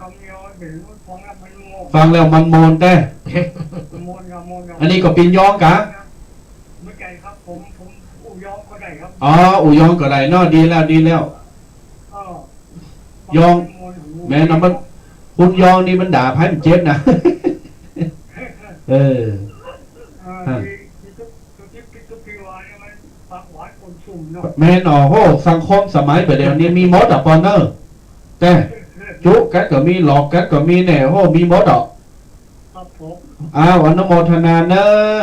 กำยอนเป๋นฟังแล้วมันม่วน ฟังแล้วมันม่วนแต๊ ม่วนครับ ม่วนครับ อันนี้ก็ปินยองกะ บ่ใจ้ครับ ผม ผมอู้ยองก็ได้ครับ อ๋อ อู้ยองก็ได้เนาะ ดีแล้ว ดีแล้ว เออ ยอง ม่วน แม่นนะมัน คนยองนี่มันด่าไผมันเจ็บนะ เออ อ่า ฮะ ที่ ที่ทุก ที่ทุก ที่ทุกที่ว่าเนี่ยมันปากหวานคนชุ่มเนาะ แม่น โอ้โห สังคมสมัยบ่าเดี่ยวนี้มีหมดอะปอเนอะ แต่จุกั๋นก็มี หลอกกั๋นก็มีแน่ โอ้โห มีหมดอะ ครับผม อ้าว อนุโมทนาเนอะ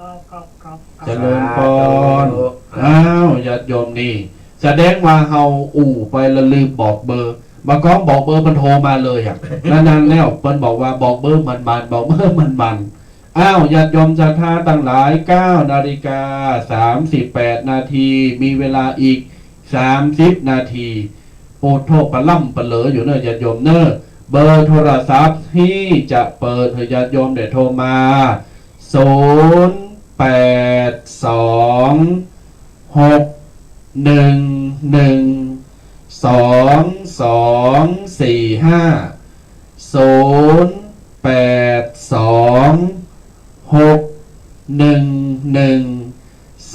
ครับ ครับ ครับ ครับ เจริญพร สาธุ อ้าว ญาติโยมนี่ แสดงว่าเฮาอู้ไปละลืมบอกเบอร์ บ่าก้องบอกเบอร์เปิ้นโทรมาเลยอะ นั่นๆ แล้วเปิ้นบอกว่าบอกเบอร์หมั่นๆ บอกเบอร์หมั่นๆ อ้าว ญาติโยมศรัทธาตังหลาย เก้านาฬิกาสามสิบแปดนาที มีเวลาอีกสามสิบนาที โอ้โธ่ ปะล่ำปะเหลืออยู่เน่อ ญาติโยมเน่อ เบอร์โทรศัพท์ตี้จะเปิดหื้อญาติโยมได้โทรมา ศูนย์แปดสอง หกหนึ่งหนึ่ง สองสองสี่ห้า ศูนย์แปดสอง หกหนึ่งหนึ่ง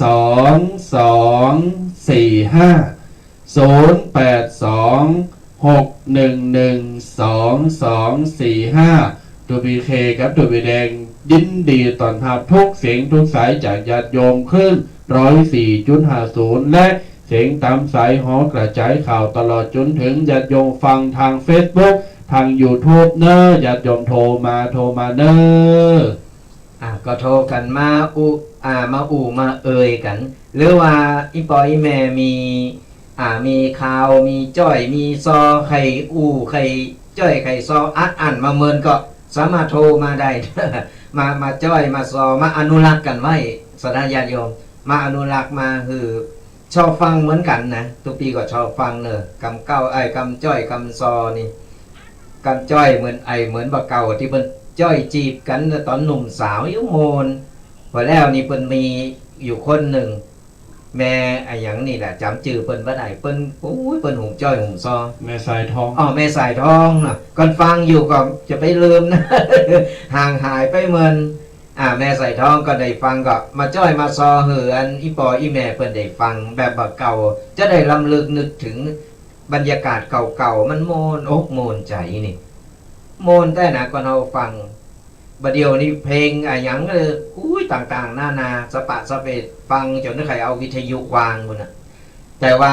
สองสองสี่ห้า ศูนย์แปดสอง หกหนึ่งหนึ่ง สองสองสี่ห้า ตุ๊กปีเคกับตุ๊กปีแดง ยินดีต้อนฮับกู้เสียงกู้สายจากญาติโยมคลื่น ร้อยสี่จุดห้าศูนย์ และเสียงต๋ามสายหอกระจายข่าวตลอดจ๋นเถิงญาติโยมฟังตางเฟซบุ๊ก ตางยูทูบเน่อ ญาติโยมโทรมา โทรมาเน่อ อ่ะ ก็โทรกั๋นมาอู้ อ่า มาอู้มาเอ่ยกั๋น หรือว่าอี่ป้ออี่แม่มี อ่า มีข่าว มีจ้อย มีซอ ใค่อู้ ใค่จ้อย ใค่ซอ อัดอั้นมาเมินก็สามารถโทรมาได้ มา มาจ้อย มาซอ มาอนุรักษ์กั๋นไว้ ศรัทธาญาติโยม มาอนุรักษ์ มาหื้อ ชอบฟังเหมือนกั๋นนะ ตุ๊กปีก็ชอบฟังเน่อ กำเก้า ไอ้ กำจ้อย กำซอนี่ กำจ้อยเหมือนไอ้ เหมือนบ่าเก่าตี้เปิ้นจ้อยจีบกั๋นต๋อนหนุ่มสาวอยู่โมน พอแล้วนี่เปิ้นมีอยู่คนนึ่ง แม่อะหยังนี่แหละ จ๋ำจื้อเปิ้นบ่ได้ เปิ้น โอ้ย เปิ้นหุงจ้อยหุงซอ แม่สายทอง อ๋อ แม่สายทองเนาะ ก่อนฟังอยู่ก็จะไปลืมนะ ห่างหายไปเมิน อ่า แม่สายทองก็ได้ฟังก็มาจ้อยมาซอหื้ออันอี่ป้ออี่แม่เปิ้นได้ฟังแบบบ่าเก่า จะได้รำลึกนึกเถิงบรรยากาศเก่าๆ มันม่วนอกม่วนใจ๋นี่ ม่วนแต๊นะ ก่อนเฮาฟัง บ่าเดี่ยวนี้เพลงอะหยังเออ อุ้ย ต่างๆ นานา สะปะสะเปะ ฟังจ๋นใค่เอาวิทยุวางปู้นน่ะ แต่ว่า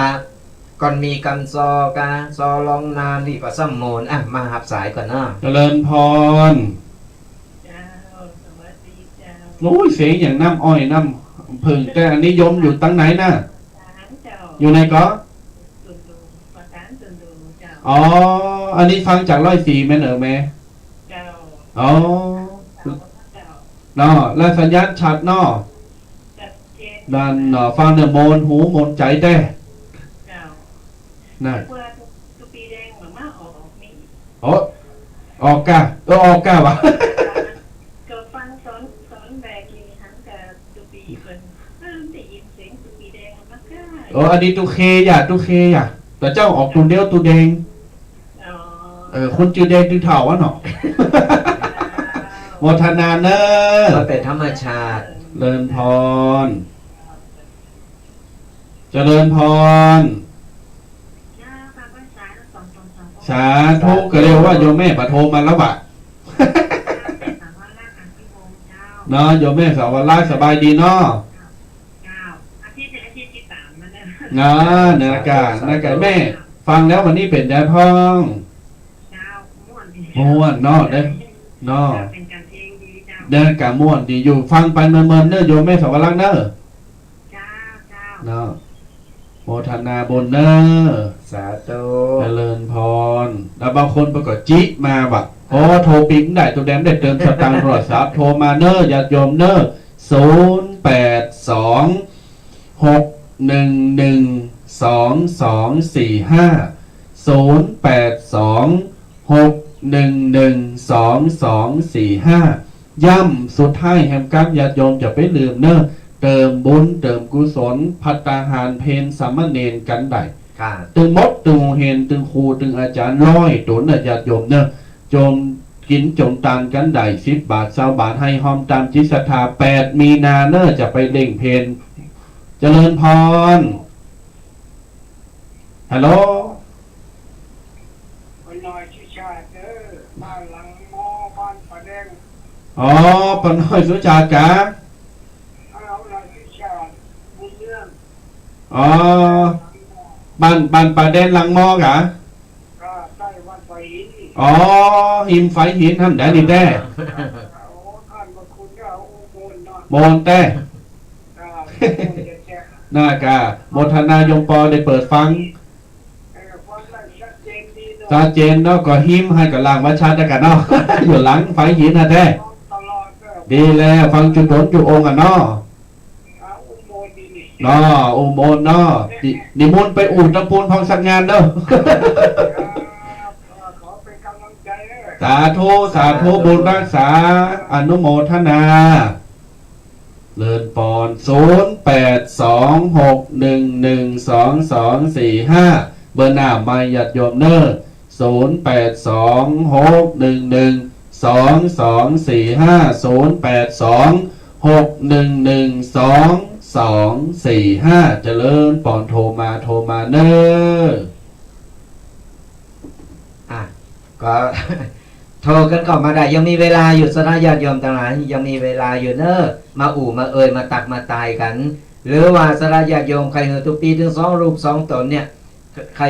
ก่อนมีกำซอกา ซอร้องนานนี่ก็ซ้ำม่วน อ่ะ มาฮับสายก่อนเนาะ เจริญพร เจ้า สวัสดีเจ้า โอ้ย เสียงอย่างน้ำอ้อยน้ำผึ้ง แต่อันนี้โยมอยู่ตังไหนนะ ศาลเจ้า อยู่ไหนก็ สวนหลวง ประสานสวนหลวงเจ้า อ๋อ อันนี้ฟังจากร้อยสี่แม่นเอ๋อแม่ เจ้า อ๋อ เจ้า เนาะ และสัญญาณชัดเนาะ ชัดเจน นั่นเนาะ ฟังเนี่ยม่วนหูม่วนใจ๋แต๊ เจ้า นั่น ว่าตุ๊กปีแดงมา มาออกนี่ โอ้ ออกก่า เออ ออกก่าวะ ก็ฟังต๋อน ต๋อนแรกนี่หันกับตุ๊กปีเปิ้น เออ ได้ยินเสียงตุ๊กปีแดงมาก้า โอ้ อันนี้ตุ๊กเคยะ ตุ๊กเคยะ แต่เจ้าออกตุ๊กเดียวตุ๊กแดง อ๋อ เออ คนจื้อแดงจื้อเฒ่าอะเนาะ โมทนาเน่อ มันเป๋นธรรมชาติ เจริญพร เจริญพร สาธุ ก็เรียกว่าโยมแม่ปะโทรมาแล้ววะ เนาะ โยมแม่สาวรักษ์ สบายดีเนาะ เนาะ นั่นกะ นั่นกะ แม่ฟังแล้ววันนี้เป๋นไงพ่อง ม่วนเนาะ เนาะ นั่นกะม่วนดีอยู่ ฟังไปเมินๆ เน่อ โยมแม่สาวรักษ์เน่อ เจ้า เจ้า เนาะ โมทนาบุญเน่อ สาธุ เจริญพร แล้วบางคนเปิ้นก็จิมาวะ โอ้ โทรปิ๊งได้ ตุ๊กแดงได้เติมสตางค์โทรศัพท์ โทรมาเน่อ ญาติโยมเน่อ ศูนย์แปดสอง หกหนึ่งหนึ่ง สองสองสี่ห้า ศูนย์แปดสอง หกหนึ่งหนึ่ง สองสองสี่ห้า ย้ำสุดท้ายแหมกำ ญาติโยมจะไปลืมเน่อ เติมบุญ เติมกุศล ภัตตาหารเพลสามเณรกั๋นได้ ค่ะ ตึงหมด ตึงโฮงเฮน ตึงครู ตึงอาจ๋ารย์ ร้อยต๋นเน่อ ญาติโยมเน่อ โจมกิ๋นโจมตานกั๋นได้ สิบบาท ซาวบาท หื้อฮอมต๋ามจิตศรัทธา แปดมีนาเน่อ จะไปเล่งเพล เจริญพร ฮัลโหล ป้าน้อยสุชาติเด้อ บ้านหลังมอ บ้านป่าแดง อ๋อ ป้าน้อยสุชาติกะ อ้าว น้อยสุชาติ บุญเรื่อง อ๋อ บ้าน บ้านป่าแดงหลังมอกะ ก็ใต้วัดฝายหิน อ๋อ ฮิมฝายหิน หั้นแต๊นี่แต๊ โอ้ ท่านพระคุณก็ โอ้ ม่วนเนาะ ม่วนแต๊ อ่า ม่วนแต๊ๆ นั่นกะ โมทนาโยมปอได้เปิดฟัง เออ ฟังได้ชัดเจนดี จาเจนเนาะ ก็ฮิมให้กับหลางวัดชัดแล้วกั๋นเนาะ อยู่หลังฝายหินนะแต๊ ดีแล้ว ฟังจุดโดนจุดองค์อะเนาะ เนาะ อุบลเนาะ นิ นิมนต์ไปอู่ตะปูนพองสักงานเด้อ สาธุ สาธุ บุญฮักษา อนุโมทนา เจริญปอน ศูนย์แปดสองหกหนึ่งหนึ่งสองสองสี่ห้า เบอร์หน้าไมค์ญาติโยมเน้อ ศูนย์แปดสองหกหนึ่งหนึ่งสองสองสี่ห้า ศูนย์แปดสองหกหนึ่งหนึ่งสองสองสี่ห้า เจริญปอน โทรมา โทรมาเน้อ อ่ะ ก็ โทรกั๋นเข้ามาได้ ยังมีเวลาอยู่ ศรัทธาญาติโยมตังหลาย ยังมีเวลาอยู่เน้อ มาอู่มาเอ่ย มาตักมาตายกั๋น หรือว่าศรัทธาญาติโยมใค่หื้อตุ๊ปีตึงสองรูปสองต๋นเนี่ย ใค่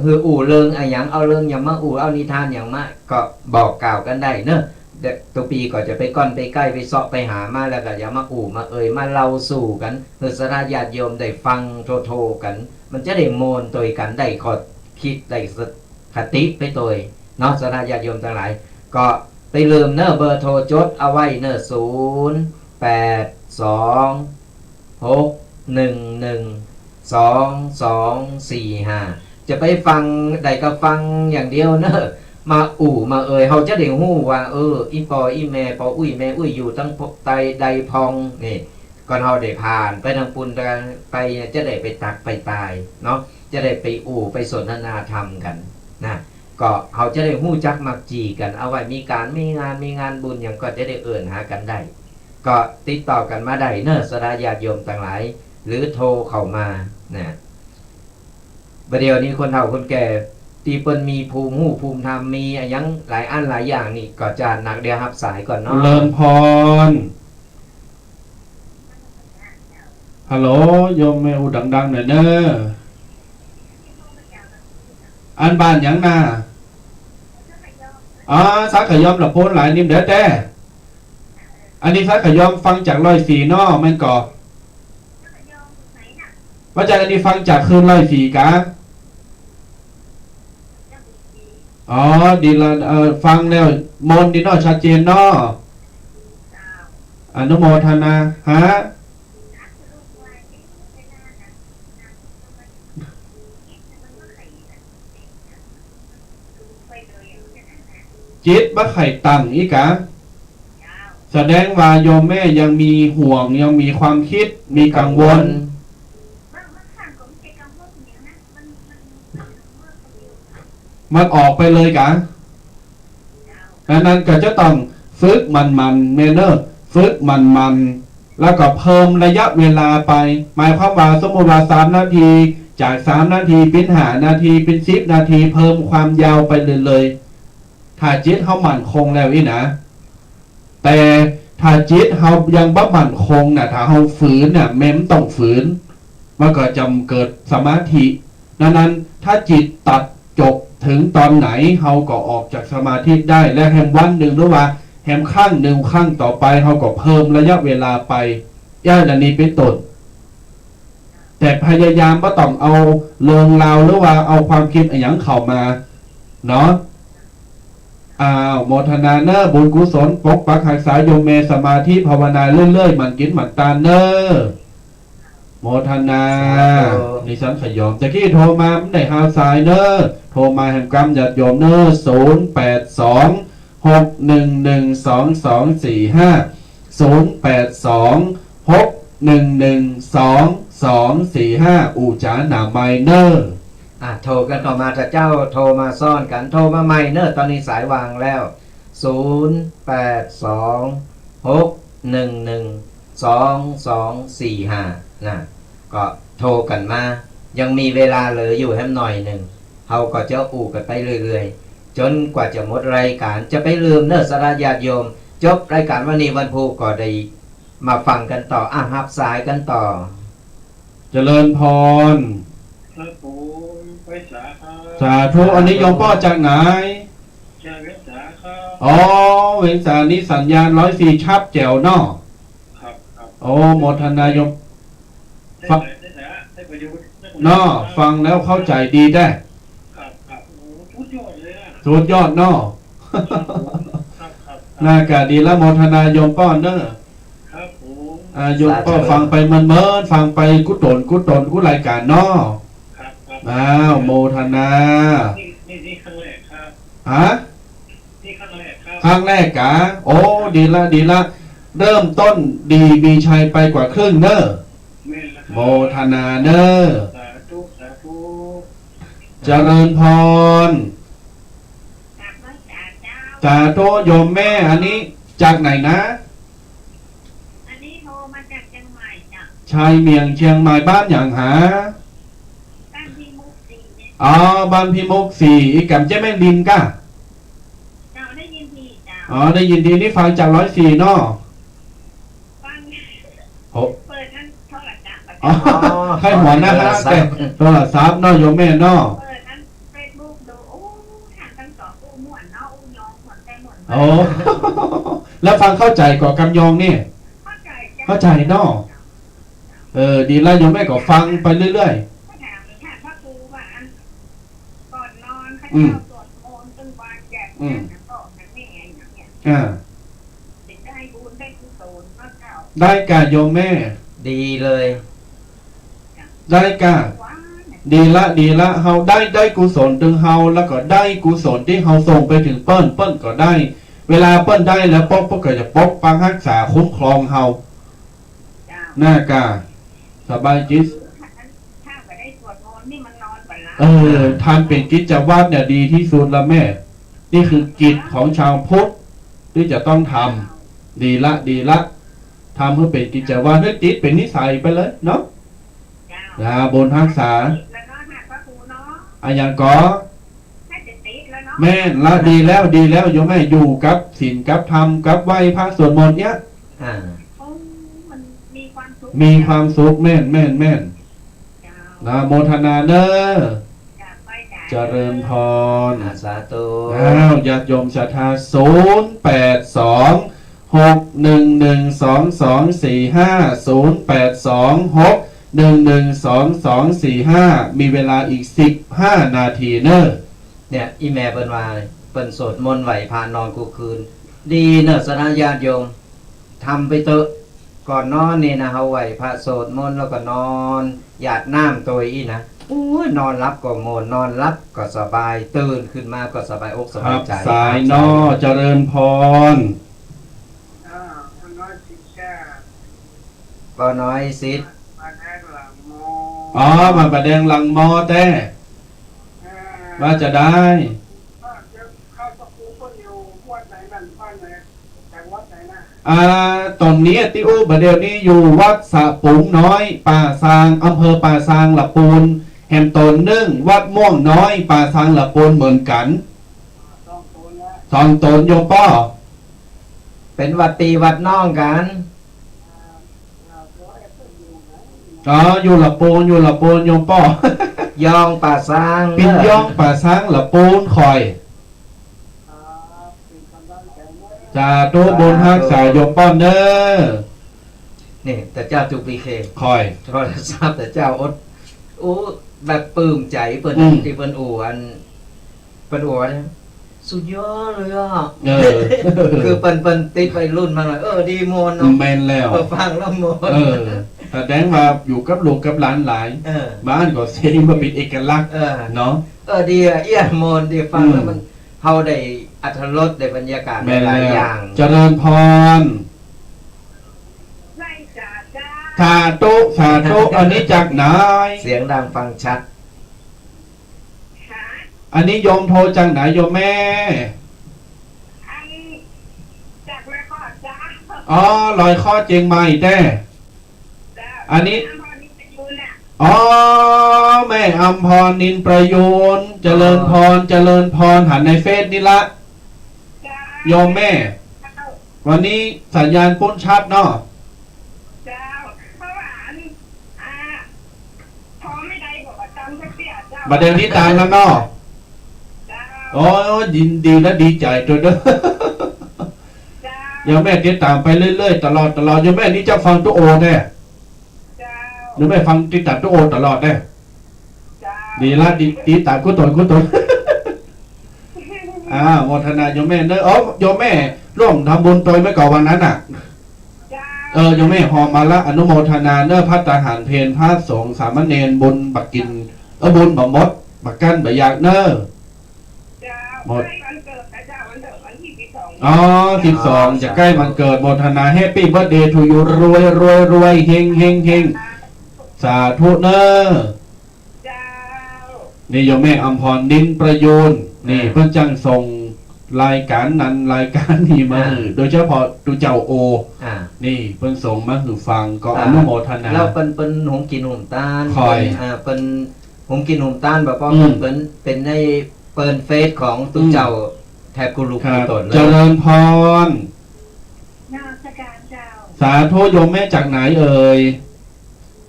หื้ออู่เริงอะหยัง เอาเริงหยังมาอู่ เอานิทานหยังมา ก็บอกกล่าวกั๋นได้เน้อ เดี๋ยวตุ๊ปีก็จะไปก้อนไปใก้ไปเซาะไปหามา แล้วก็จะมาอู่มาเอ่ย มาเล่าสู่กั๋น หื้อศรัทธาญาติโยมได้ฟังโทรๆ กั๋น มันจะได้ม่วนตวยกั๋น ได้ข้อคิด ได้คติไปตวย เนาะ ศรัทธาญาติโยมตังหลาย ก็ไปลืมเน้อ เบอร์โทรจดเอาไว้เน้อ ศูนย์แปดสองหกหนึ่งหนึ่งสองสองสี่ห้า จะไปฟังใดก็ฟังอย่างเดียวเน้อ มาอู่มาเอ่ย เฮาจะได้ฮู้ว่า เออ อี่ป้ออี่แม่ ป้ออุ้ยแม่อุ้ยอยู่ตังใดพอง นี่ ก่อนเฮาได้ผ่านไปตังปู้น ไปเนี่ย จะได้ไปตักไปตายเนาะ จะได้ไปอู้ไปสนทนาธรรมกั๋นนะ ก็เฮาจะได้ฮู้จักมักจี๋กั๋น เอาไว้มีก๋านมีงาน มีงานบุญหยังก็จะได้เอิ้นหากั๋นได้ ก็ติดต่อกั๋นมาได้เน้อ ศรัทธาญาติโยมตังหลาย หรือโทรเข้ามานะ บ่าเดี่ยวนี้คนเฒ่าคนแก่ ตี้เปิ้นมีภูมิฮู้ภูมิธรรม มีอะหยังหลายอันหลายอย่างนี่ ก็จะนัก เดี๋ยวฮับสายก่อนเนาะ เจริญพร ฮัลโหล โยมแม่อู้ดังๆ หน่อยเน้อ อันบ้านหยังนา อ๋อ สาขยอม ละโพนหลายนิ่มเด้อแต๊ อันนี้สาขยอมฟังจากร้อยสี่เนาะ แม่นก่อ ว่าจากอันนี้ฟังจากคลื่นร้อยสี่กา อ๋อ ดีละ เอ่อ ฟังแล้วม่วนดีเนาะ ชัดเจนเนาะ อนุโมทนา ฮะ จิตบ่ใค่ตั้งอี้กา แสดงว่าโยมแม่ยังมีห่วง ยังมีความคิด มีกังวล มันออกไปเลยกา ดังนั้นก็จะต้องฝึกหมั่นๆ แม่เน้อ ฝึกหมั่นๆ แล้วก็เพิ่มระยะเวลาไป หมายความว่าสมมุติว่าสามนาที จากสามนาทีเป๋นห้านาที เป๋นสิบนาที เพิ่มความยาวไปเรื่อยๆ ถ้าจิตเฮามั่นคงแล้วอี้นะ แต่ถ้าจิตเฮายังบ่มั่นคงน่ะ ถ้าเฮาฝืนน่ะ แม่นต้องฝืน มันก็จะเกิดสมาธิ ดังนั้นถ้าจิตตัดจบถึงต๋อนไหน เฮาก็ออกจากสมาธิได้ และแหมวันนึ่ง หรือว่าแหมครั้งนึ่ง ครั้งต่อไป เฮาก็เพิ่มระยะเวลาไป อย่างอันนี้เป๋นต้น แต่พยายามบ่ต้องเอาเรื่องราว หรือว่าเอาความคิดอะหยังเข้ามา เนาะ อ้าว โมทนาเน้อ บุญกุศล ปกปักฮักษาโยมแม่ สมาธิภาวนาเรื่อยๆ หมั่นกิ๋นหมั่นตานเน้อ โมทนา สาธุ นี่สังขยอม ตะกี้โทรมา บ่ได้ฮับสายเน้อ โทรมาแหมกำญาติโยมเน้อ ศูนย์แปดสองหกหนึ่งหนึ่งสองสองสี่ห้า ศูนย์แปดสองหกหนึ่งหนึ่งสองสองสี่ห้า อู้จ๋าหน้าไมค์เน้อ อ่ะ โทรกั๋นเข้ามาเถอะเจ้า โทรมาซ้อนกั๋น โทรมาใหม่เน้อ ต๋อนนี้สายว่างแล้ว ศูนย์แปดสองหกหนึ่งหนึ่งสองสองสี่ห้า นะ ก็โทรกั๋นมา ยังมีเวลาเหลืออยู่แหมหน่อยนึ่ง เฮาก็จะอู้กั๋นไปเรื่อยๆ จ๋นกว่าจะหมดรายก๋าน จะไปลืมเน้อ ศรัทธาญาติโยม จบรายก๋านวันนี้วันพูกก็ได้มาฟังกั๋นต่อ อ่ะ ฮับสายกั๋นต่อ เจริญพร ครับผม ไปสาครับ สาธุ อันนี้โยมป้อจากไหน จากเวียงสาครับ อ๋อ เวียงสานี่สัญญาณร้อยสี่ชัดแจ๋วเนาะ ครับ ครับ โอ้ โมทนาโยม ได้ ฟัง ได้ ได้ ได้ประโยชน์ ได้ประโยชน์ เนาะ ครับ ฟังแล้วเข้าใจ๋ดีแต๊ ครับ ครับ โอ้ สุดยอดเนาะ ครับ ครับ ครับ น่ากะดีละ โมทนาโยมป้อเน่อ ครับผม อ่า โยมป้อ สาธุ ฟังไปเมินๆ ฟังไปกู้ต๋นกู้ต๋นกู้รายก๋านเนาะ ครับ ครับ อ้าว โมทนา นี่ นี่ นี่ครั้งแรกครับ ฮะ นี่ครั้งแรกครับ ครั้งแรกกะ โอ้ ดีละ ดีละ เริ่มต้นดีมีชัยไปกว่าครึ่งเน่อ แม่นแล้วครับ โมทนาเน่อ สาธุ สาธุ เจริญพร กราบไหว้สาเจ้า สาธุ โยมแม่ อันนี้จากไหนนะ อันนี้โทรมาจากเชียงใหม่จ้ะ ชายเมียงเชียงใหม่ บ้านหยังหา บ้านพี่มุกศรีเนี่ย อ๋อ บ้านพี่มุกศรี อีกกำเจ๊แม่ริมก้า เจ้าได้ยินดีจ้ะ อ๋อ ได้ยินดี นี่ฟังจากร้อยสี่เนาะ ฟัง โห เปิดทั้งโทรศัพท์อะ อ๋อ อ๋อ ใครหัวหน้า โทรศัพท์ โทรศัพท์เนาะ โยมแม่เนาะ เปิดทั้งเฟซบุ๊กดู โอ้ ท่านทั้งสองอู้ม่วนเนาะ อู้ยองม่วนแต่ม่วน โอ้ แล้วฟังเข้าใจ๋ก่อกำยองนี่ เข้าใจ๋จ้ะ เข้าใจ๋เนาะ เออ ดีละ โยมแม่ก็ฟังไปเรื่อยๆ ก็ถามท่านพระครูว่า อัน ก่อนนอน อืม ข้าเจ้าสวดมนต์ตึงวันแจก อืม ท่านพ่อท่านแม่อย่างเงี้ย อ่า จะได้บุญได้กุศลเนาะเจ้า ได้ก้าโยมแม่ ดีเลย ได้ก้า ดีละ ดีละ เฮาได้ ได้กุศลตึงเฮา แล้วก็ได้กุศลตี้เฮาส่งไปเถิงเปิ้น เปิ้นก็ได้ เวลาเปิ้นได้แล้ว เปิ้น เปิ้นก็จะปกปักฮักษาคุ้มครองเฮา เจ้า น่ากา สบายจิต ถ้าบ่ได้สวดมนต์นี่มันนอนบ่หลับ เออ ทำเป๋นกิจวัตรเนี่ยดีตี้สุดละแม่ นี่คือกิจของชาวพุทธตี้จะต้องทำ ดีละ ดีละ ทำหื้อเป๋นกิจวัตร หื้อติดเป๋นนิสัยไปเลยเนาะ เจ้า นะ บุญฮักษา แล้วก็หากพระครูเนาะ อะหยังก่อ น่าจะติดแล้วเนาะ แม่นละ ดีแล้ว ดีแล้ว โยมแม่อยู่กับศีลกับธรรม กับไหว้พระสวดมนต์เนี่ย อ่า โอ้ มันมีความสุข มีความสุข แม่น แม่น แม่น เจ้า นะ โมทนาเน่อ จ้ะ ไปจ้ะ เจริญพร อ่า สาธุ อ้าว ญาติโยมศรัทธา ศูนย์แปดสอง หกหนึ่งหนึ่งสองสองสี่ห้า ศูนย์แปดสอง หกหนึ่งหนึ่งสองสองสี่ห้า มีเวลาอีกสิบห้านาทีเน่อ เนี่ย อี่แม่เปิ้นว่า เปิ้นสวดมนต์ไหว้พระนอนกู้คืน ดีเน่อ ศรัทธาญาติโยม ทำไปเต๊อะ ก่อนนอนนี่นะ เฮาไหว้พระสวดมนต์แล้วก็นอน หยาดน้ำโตยอี้นะ โอ้ย นอนหลับก็ม่วน นอนหลับก็สบาย ตื่นขึ้นมาก็สบายอกสบายใจ๋ ฮับสายเนาะ ฮับสาย เจริญพร อ่า ป้อน้อยสิทธิ์จ้า ป้อน้อยสิทธิ์ บ้านแดงหลังมอ อ๋อ บ้านป่าแดงหลังมอแต๊ อ่า ว่าจะได้ อ่า เดี๋ยวข้าพระครูเปิ้นอยู่วัดไหนนั่น บ้านไหน จากวัดไหนนะ อ่า ต๋อนนี้ตี้อู้บ่าเดี่ยวนี้อยู่วัดสะปุ๋งน้อย ป่าซาง อำเภอป่าซางละปูน แหมต๋อนนึ่งวัดม่วงน้อย ป่าซางละปูนเหมือนกั๋น สองต๋นละ สองต๋นโยมป้อ เป๋นวัดปี้วัดน้องกั๋น อ๋อ อยู่ละปูน อยู่ละปูนโยมป้อ ยองป่าซาง ปิ่นยองป่าซางละปูนค่อย สาธุ บุญฮักษาโยมป้อเน่อ นี่ แต่เจ้าจุกปีเค ค่อย โทรศัพท์แต่เจ้าอด อู้ แบบปลื้มใจ๋เปิ้น อืม ตี้เปิ้นอู้อัน เปิ้นอู้ว่า สุดยอดเลยอะ เออ คือเปิ้น เปิ้นติดวัยรุ่นมาหน่อย เออ ดีม่วนเนาะ แม่นแล้ว เออ ฟังแล้วม่วน เออ แสดงว่าอยู่กับลูกกับหลานหลาย เออ บ้านก็เสียงมาเป็นเอกลักษณ์ เออ เนาะ เออ ดีอะ เอี้ย ม่วนดี ฟังแล้ว อืม มัน เฮาได้อรรถรส ได้บรรยากาศ แม่นแล้ว หลายๆ อย่าง เจริญพร สาธุ สาธุ อันนี้จากไหน เสียงดังฟังชัด อันนี้โยมโทรจากไหนโยมแม่ อัน จากนครเจ้า อ๋อ ลอยเคราะห์เจียงใหม่แต๊ เจ้า อันนี้ แม่อำพรนินประยูรน่ะ อ๋อ แม่อำพรนินประยูร เจริญพร เจริญพร หันในเฟซนี่ละ เจ้า โยมแม่ เจ้า วันนี้สัญญาณปุ้นชัดเนาะ เจ้า เพราะว่าอัน อ่า พอไม่ได้บอกว่าตามสักเตี้ยเจ้า บ่าเดี่ยวนี้ตามแล้วเนาะ เจ้า โอ้ ยินดีและดีใจ๋ตวยเน่อ เจ้า โยมแม่ติดต๋ามไปเรื่อยๆ ตลอด ตลอด โยมแม่นี่เจ้าฟังตุ๊กโอแต๊ เจ้า โยมแม่ฟังติดต๋ามตุ๊กโอตลอดแต๊ เจ้า ดีละ ดี ติดต๋ามกู้ต๋น กู้ต๋น อ่า โมทนาโยมแม่เนอะ เอ้า โยมแม่ร่วมทำบุญตวยไหมก่อนวันนั้นน่ะ เจ้า เออ โยมแม่ฮอมมาละ อนุโมทนาเนอะ ภัตตาหารเพลพระสงฆ์สามเณร บุญบ่ากิ๋น เออ บุญบ่หมด บ่กั้นบ่อยากเนอะ เจ้า หมด ใกล้วันเกิดนะเจ้า วันเกิดวันตี้สิบสอง อ๋อ สิบสอง อ๋อ จะใก้วันเกิด สาธุ โมทนา Happy birthday to you รวย รวย รวย เฮง เฮง เฮง สาธุเนอะ เจ้า นี่โยมแม่อำพร นินประยูร นี่ อ่า เปิ้นจังส่งรายก๋านนั้นรายก๋านนี้มา อ่า หื้อ โดยเฉพาะตุ๊เจ้าโอ อ่า นี่เปิ้นส่งมาหื้อฟัง ก็ อ่า อนุโมทนา แล้วเปิ้น เปิ้นหุงกิ๋นหุงตาน ค่อย เปิ้น อ่า เปิ้นหุงกิ๋นหุงตาน แบบว่า อืม เปิ้น เปิ้น เปิ้นใน เปิ้นเฟซของตุ๊เจ้า อืม แถบกู้ลูก ครับ กู้ต๋นเลย เจริญพร นมัสก๋านเจ้า สาธุ โยมแม่จากไหนเอ่ย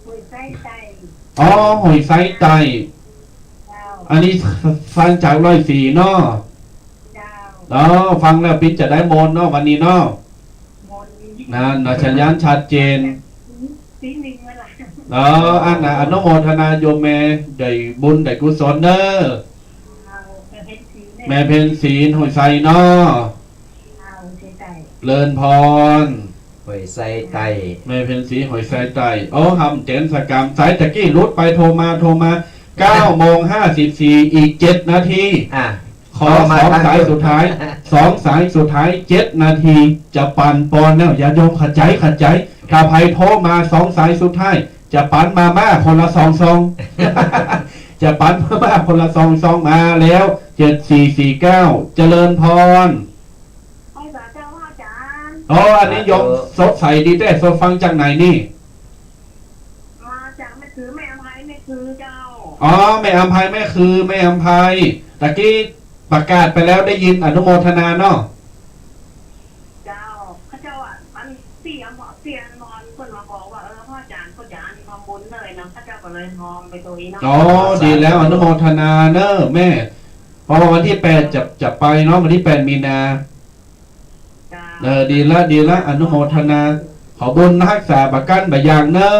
ห้วยไซใต้ อ๋อ ห้วยไซใต้ เจ้า อันนี้ฟังจากร้อยสี่เนาะ เจ้า อ๋อ ฟังแล้วปิ๊นจะได้มนต์เนาะ วันนี้เนาะ มนต์ นั่นนะ สัญญาณชัดเจน สีหนึ่งเวลา อ๋อ อันน่ะ อนุโมทนาโยมแม่ ได้บุญได้กุศลเนอะ เจ้า แม่เพ็ญศรีเนี่ย แม่เพ็ญศรีห้วยไซเนาะ เจ้า ห้วยไซใต้ เจริญพร ห้วยไซใต้ แม่เพ็ญศรีห้วยไซใต้ โอ้ หำเจ๋นสะกำ สายตะกี้หลุดไป โทรมา โทรมา เก้าโมงห้าสิบสี่ อีกเจ็ดนาที อ่ะ ขอ โทรมา สองสายสุดท้าย สองสายสุดท้าย เจ็ดนาที จะปั๋นปอนแล้ว ญาติโยม เข้าใจ๋ เข้าใจ๋ ถ้าใผโทรมาสองสายสุดท้าย จะปั๋นมาม่าคนละสองซอง จะปั๋นมาม่าคนละสองซอง มาแล้ว เจ็ดสี่สี่เก้า เจริญพร ไหว้สาเจ้าพระอาจ๋ารย์ อ๋อ อันนี้โยม สาธุ สดใสดีแต๊ สดฟังจากไหนนี่ มาจากแม่คือ แม่อำไพ แม่คือเจ้า อ๋อ แม่อำไพ แม่คือ แม่อำไพ ตะกี้ประกาศไปแล้ว ได้ยิน อนุโมทนาเนาะ เจ้า เขาเจ้าอ่ะ อันตี้อำพร ตี้อำพรเปิ้นมาบอกว่า เออ พระอาจ๋ารย์ พระอาจ๋ารย์ทำบุญเลยนะ เขาเจ้าก็เลยฮอมไปตวยเนาะ อ๋อ สาธุ ดีแล้ว อนุโมทนาเนอะแม่ เพราะว่าวันตี้แปดจะ จะไปเนาะ วันตี้แปดมีนา เจ้า เออ ดีละ ดีละ อนุโมทนา ขอบุญฮักษาบ่กั้นบ่อยากเนอะ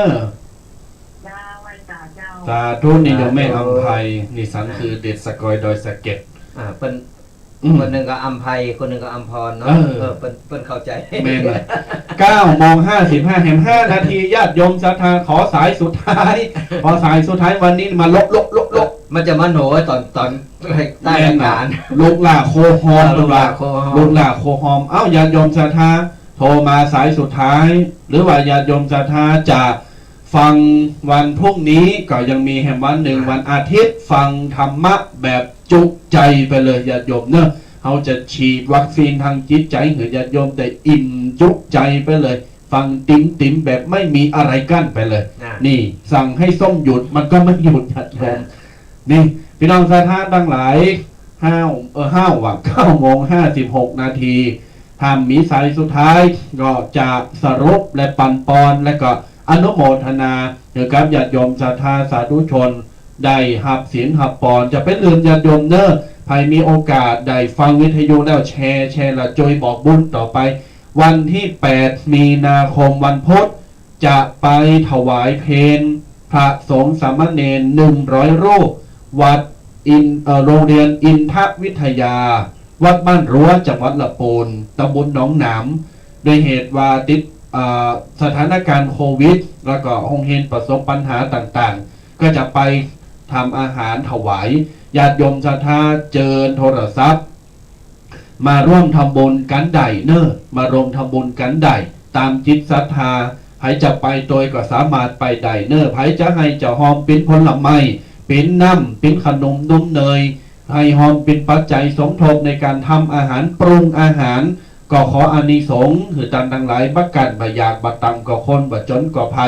เจ้า ไหว้สาเจ้า สาธุ นี่โยมแม่ สาธุ อำไพ นี่สันคือเด็ดสะกอยดอยสะเก็ด อ่า เปิ้น อืม คนหนึ่งก็อำไพ คนหนึ่งก็อำพรเนาะ เออ เออ เปิ้น เปิ้นเข้าใจ๋ แม่นเลย เก้าโมงห้าสิบห้า แหมห้านาที ญาติโยมศรัทธา ขอสายสุดท้าย ขอสายสุดท้าย วันนี้มาลบ ลบ ลบ ลบ มันจะมาโหนต๋น ต๋น ใต้รายก๋าน แม่นนะ ลูกหล้าโคฮอม เออ ลูกหล้าโคฮอม ลูกหล้าโคฮอม เอ้า ญาติโยมศรัทธา โทรมาสายสุดท้าย หรือว่าญาติโยมศรัทธาจะฟังวันพรุ่งนี้ ก็ยังมีแหมวันหนึ่ง อ่า วันอาทิตย์ ฟังธรรมะแบบจุใจไปเลย ญาติโยมเนอะ เฮาจะฉีดวัคซีนทางจิตใจ๋หื้อญาติโยมได้อิ่มจุใจไปเลย ฟังติ๋มๆ แบบไม่มีอะไรกั้นไปเลย อ่า นี่ สั่งให้ส้มหยุด มันก็ไม่หยุด ญาติโยม อ่า นี่ พี่น้องศรัทธาตังหลาย ห้า เอ่อ ห้า ว่ะ เก้าโมงห้าสิบหกนาที ถ้ามีสายสุดท้าย ก็จะสรุปและปั๋นปอน และก็อนุโมทนา หื้อกับญาติโยมศรัทธาสาธุชน ได้ฮับศีลฮับปอน จะเป๋นอื่นญาติโยมเนอะ ใผมีโอกาสได้ฟังวิทยุแล้วแชร์ แชร์แล้วจ้วยบอกบุญต่อไป วันตี้แปดมีนาคมวันพุธ จะไปถวายเพลพระสงฆ์สามเณรหนึ่งร้อยรูป วัดอิน เอ่อ โรงเรียนอินทวิทยา วัดบ้านรั้ว จังหวัดละปูน ตำบลหนองหนาม ด้วยเหตุว่าติด เอ่อ สถานการณ์โควิด แล้วก็โฮงเฮียนประสบปัญหาต่างๆ ก็จะไปทำอาหารถวาย ญาติโยมศรัทธาเจิญโทรศัพท์ มาร่วมทำบุญกั๋นได้เนอะ มาร่วมทำบุญกั๋นได้ ต๋ามจิตศรัทธา ใผจะไปตวยก็สามารถไปได้เนอะ ใผจะหื้อจะฮอมเป๋นผลไม้ เป๋นน้ำ เป๋นขนมนมเนย หื้อฮอมเป๋นปัจจัยสมทบในก๋านทำอาหาร ปรุงอาหาร ก็ขออานิสงส์ หื้อต้านตังหลายบ่กั้นบ่อยาก บ่ต่ำก็คน บ่จ๋นก็ใผ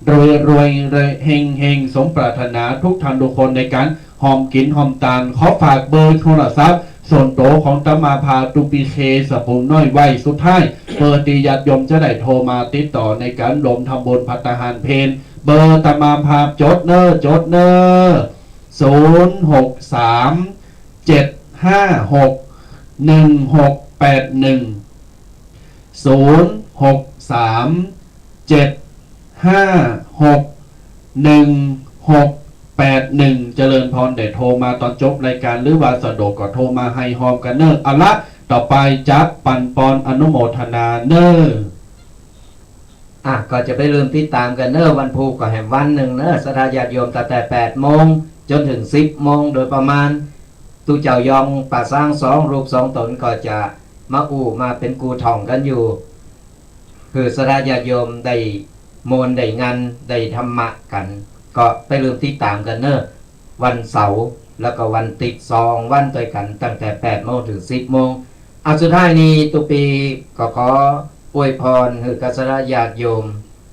รวยรวย เฮงเฮง สมปรารถนาทุกท่านทุกคนในก๋านฮอมกิ๋นฮอมตาน ขอฝากเบอร์โทรศัพท์ส่วนโต๋วของอาตมาภาพ ตุ๊กปีเค สะพุงน้อย ไว้สุดท้าย เปื้อตี้ญาติโยมจะได้โทรมาติดต่อในก๋านร่วมทำบุญภัตตาหารเพล เบอร์อาตมาภาพ จดเน่อ จดเน่อ ศูนย์หกสาม เจ็ดห้าหก หนึ่งหกแปดหนึ่ง ศูนย์หกสาม เจ็ดห้าหก หนึ่งหกแป แปดหนึ่ง เจริญพร ได้โทรมาต๋อนจบรายก๋าน หรือว่าสะดวกก็โทรมาไห้ฮอมกั๋นเน่อ เอาละ ต่อไปจะปั๋นปอนอนุโมทนาเน่อ อ่ะ ก็จะไปลืมติดต๋ามกั๋นเน่อ วันพูกก็แหมวันนึ่งเน่อ ศรัทธาญาติโยม ตั้งแต่แปดโมงจ๋นเถิงสิบโมงโดยประมาณ ตุ๊เจ้ายองป่าซางสองรูปสองต๋นก็จะมาอู้มาเป๋นกู่ถ่องกั๋นอยู่ หื้อศรัทธาญาติโยมได้ม่วนได้งันได้ธรรมะกั๋น ก็ไปลืมติดต๋ามกั๋นเน่อ วันเสาร์แล้วก็วันติ๊ด สองวันตวยกั๋น ตั้งแต่แปดโมงเถิงสิบโมง อ่ะ สุดท้ายนี้ตุ๊ปีก็ขออวยพรหื้อกัลยาณญาติโยม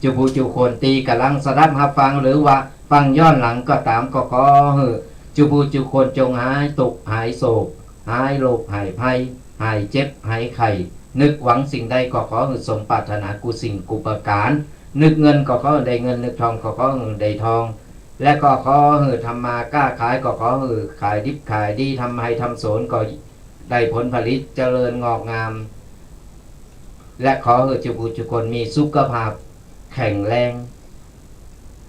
จุผู้จุคนตี้ก่ำลังสดับฮับฟัง หรือว่าฟังย้อนหลังก็ต๋าม ก็ขอหื้อจุผู้จุคนจงหายตุ๊กข์หายโศก หายโรคหายภัย หายเจ็บหายไข้ นึกหวังสิ่งใดก็ขอหื้อสมปรารถนากู้สิ่งกู้ประก๋าน นึกเงินก็ขอหื้อได้เงิน นึกทองก็ขอหื้อได้ทอง และก็ขอหื้อทำมาก้าขายก็ขอหื้อขายดิบขายดี ทำไฮ่ทำสวนก็ได้ผลผลิตเจริญงอกงาม และขอหื้อจุผู้จุคนมีสุขภาพแข็งแรง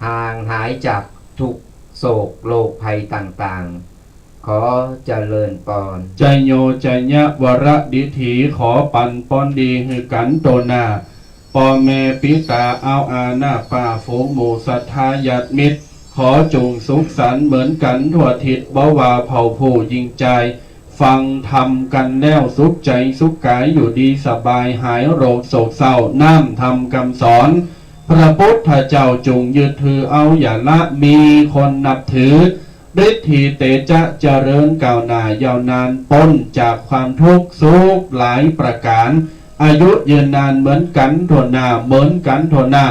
ห่างหายจากทุกข์โศกโรคภัยต่างๆ ขอเจริญปอน จโย จยะ วรดิถี ขอปั๋นปอนดีหื้อกั๋นโตหน้า ป้อแม่ปิต๋า อ้าวอา น้าป้า ฝูงหมู่ศรัทธาญาติมิตร ขอจุ่งสุขสันต์เหมือนกั๋นทั่วทิศ บ่ว่าเผ่าผู้ญิงจาย ฟังธรรมกั๋นแล้วสุขใจ๋สุขก๋าย อยู่ดีสบาย หายโรคโศกเศร้า น้ำธรรมกำสอน พระปุทธเจ้าจุ่งยึดถือเอาอย่าละ มีคนนับถือ ฤทธีเตจะเจริญก้าวหน้ายาวนาน ป๊นจากความทุกข์สุขหลายประก๋าน อายุยืนนานเหมือนกั๋นทั่วหน้า เหมือนกั๋นทั่วหน้า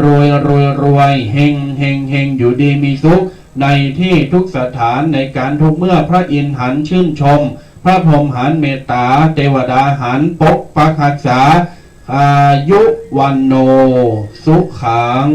รวยรวยรวย เฮงเฮงเฮง อยู่ดีมีสุข ในตี้ทุกสถาน ในก๋านทุกเมื่อ พระอินทร์หันชื่นชม พระพรหมหันเมตต๋า เตวดาหันปกปักฮักษา อายุวัณโณ สุขัง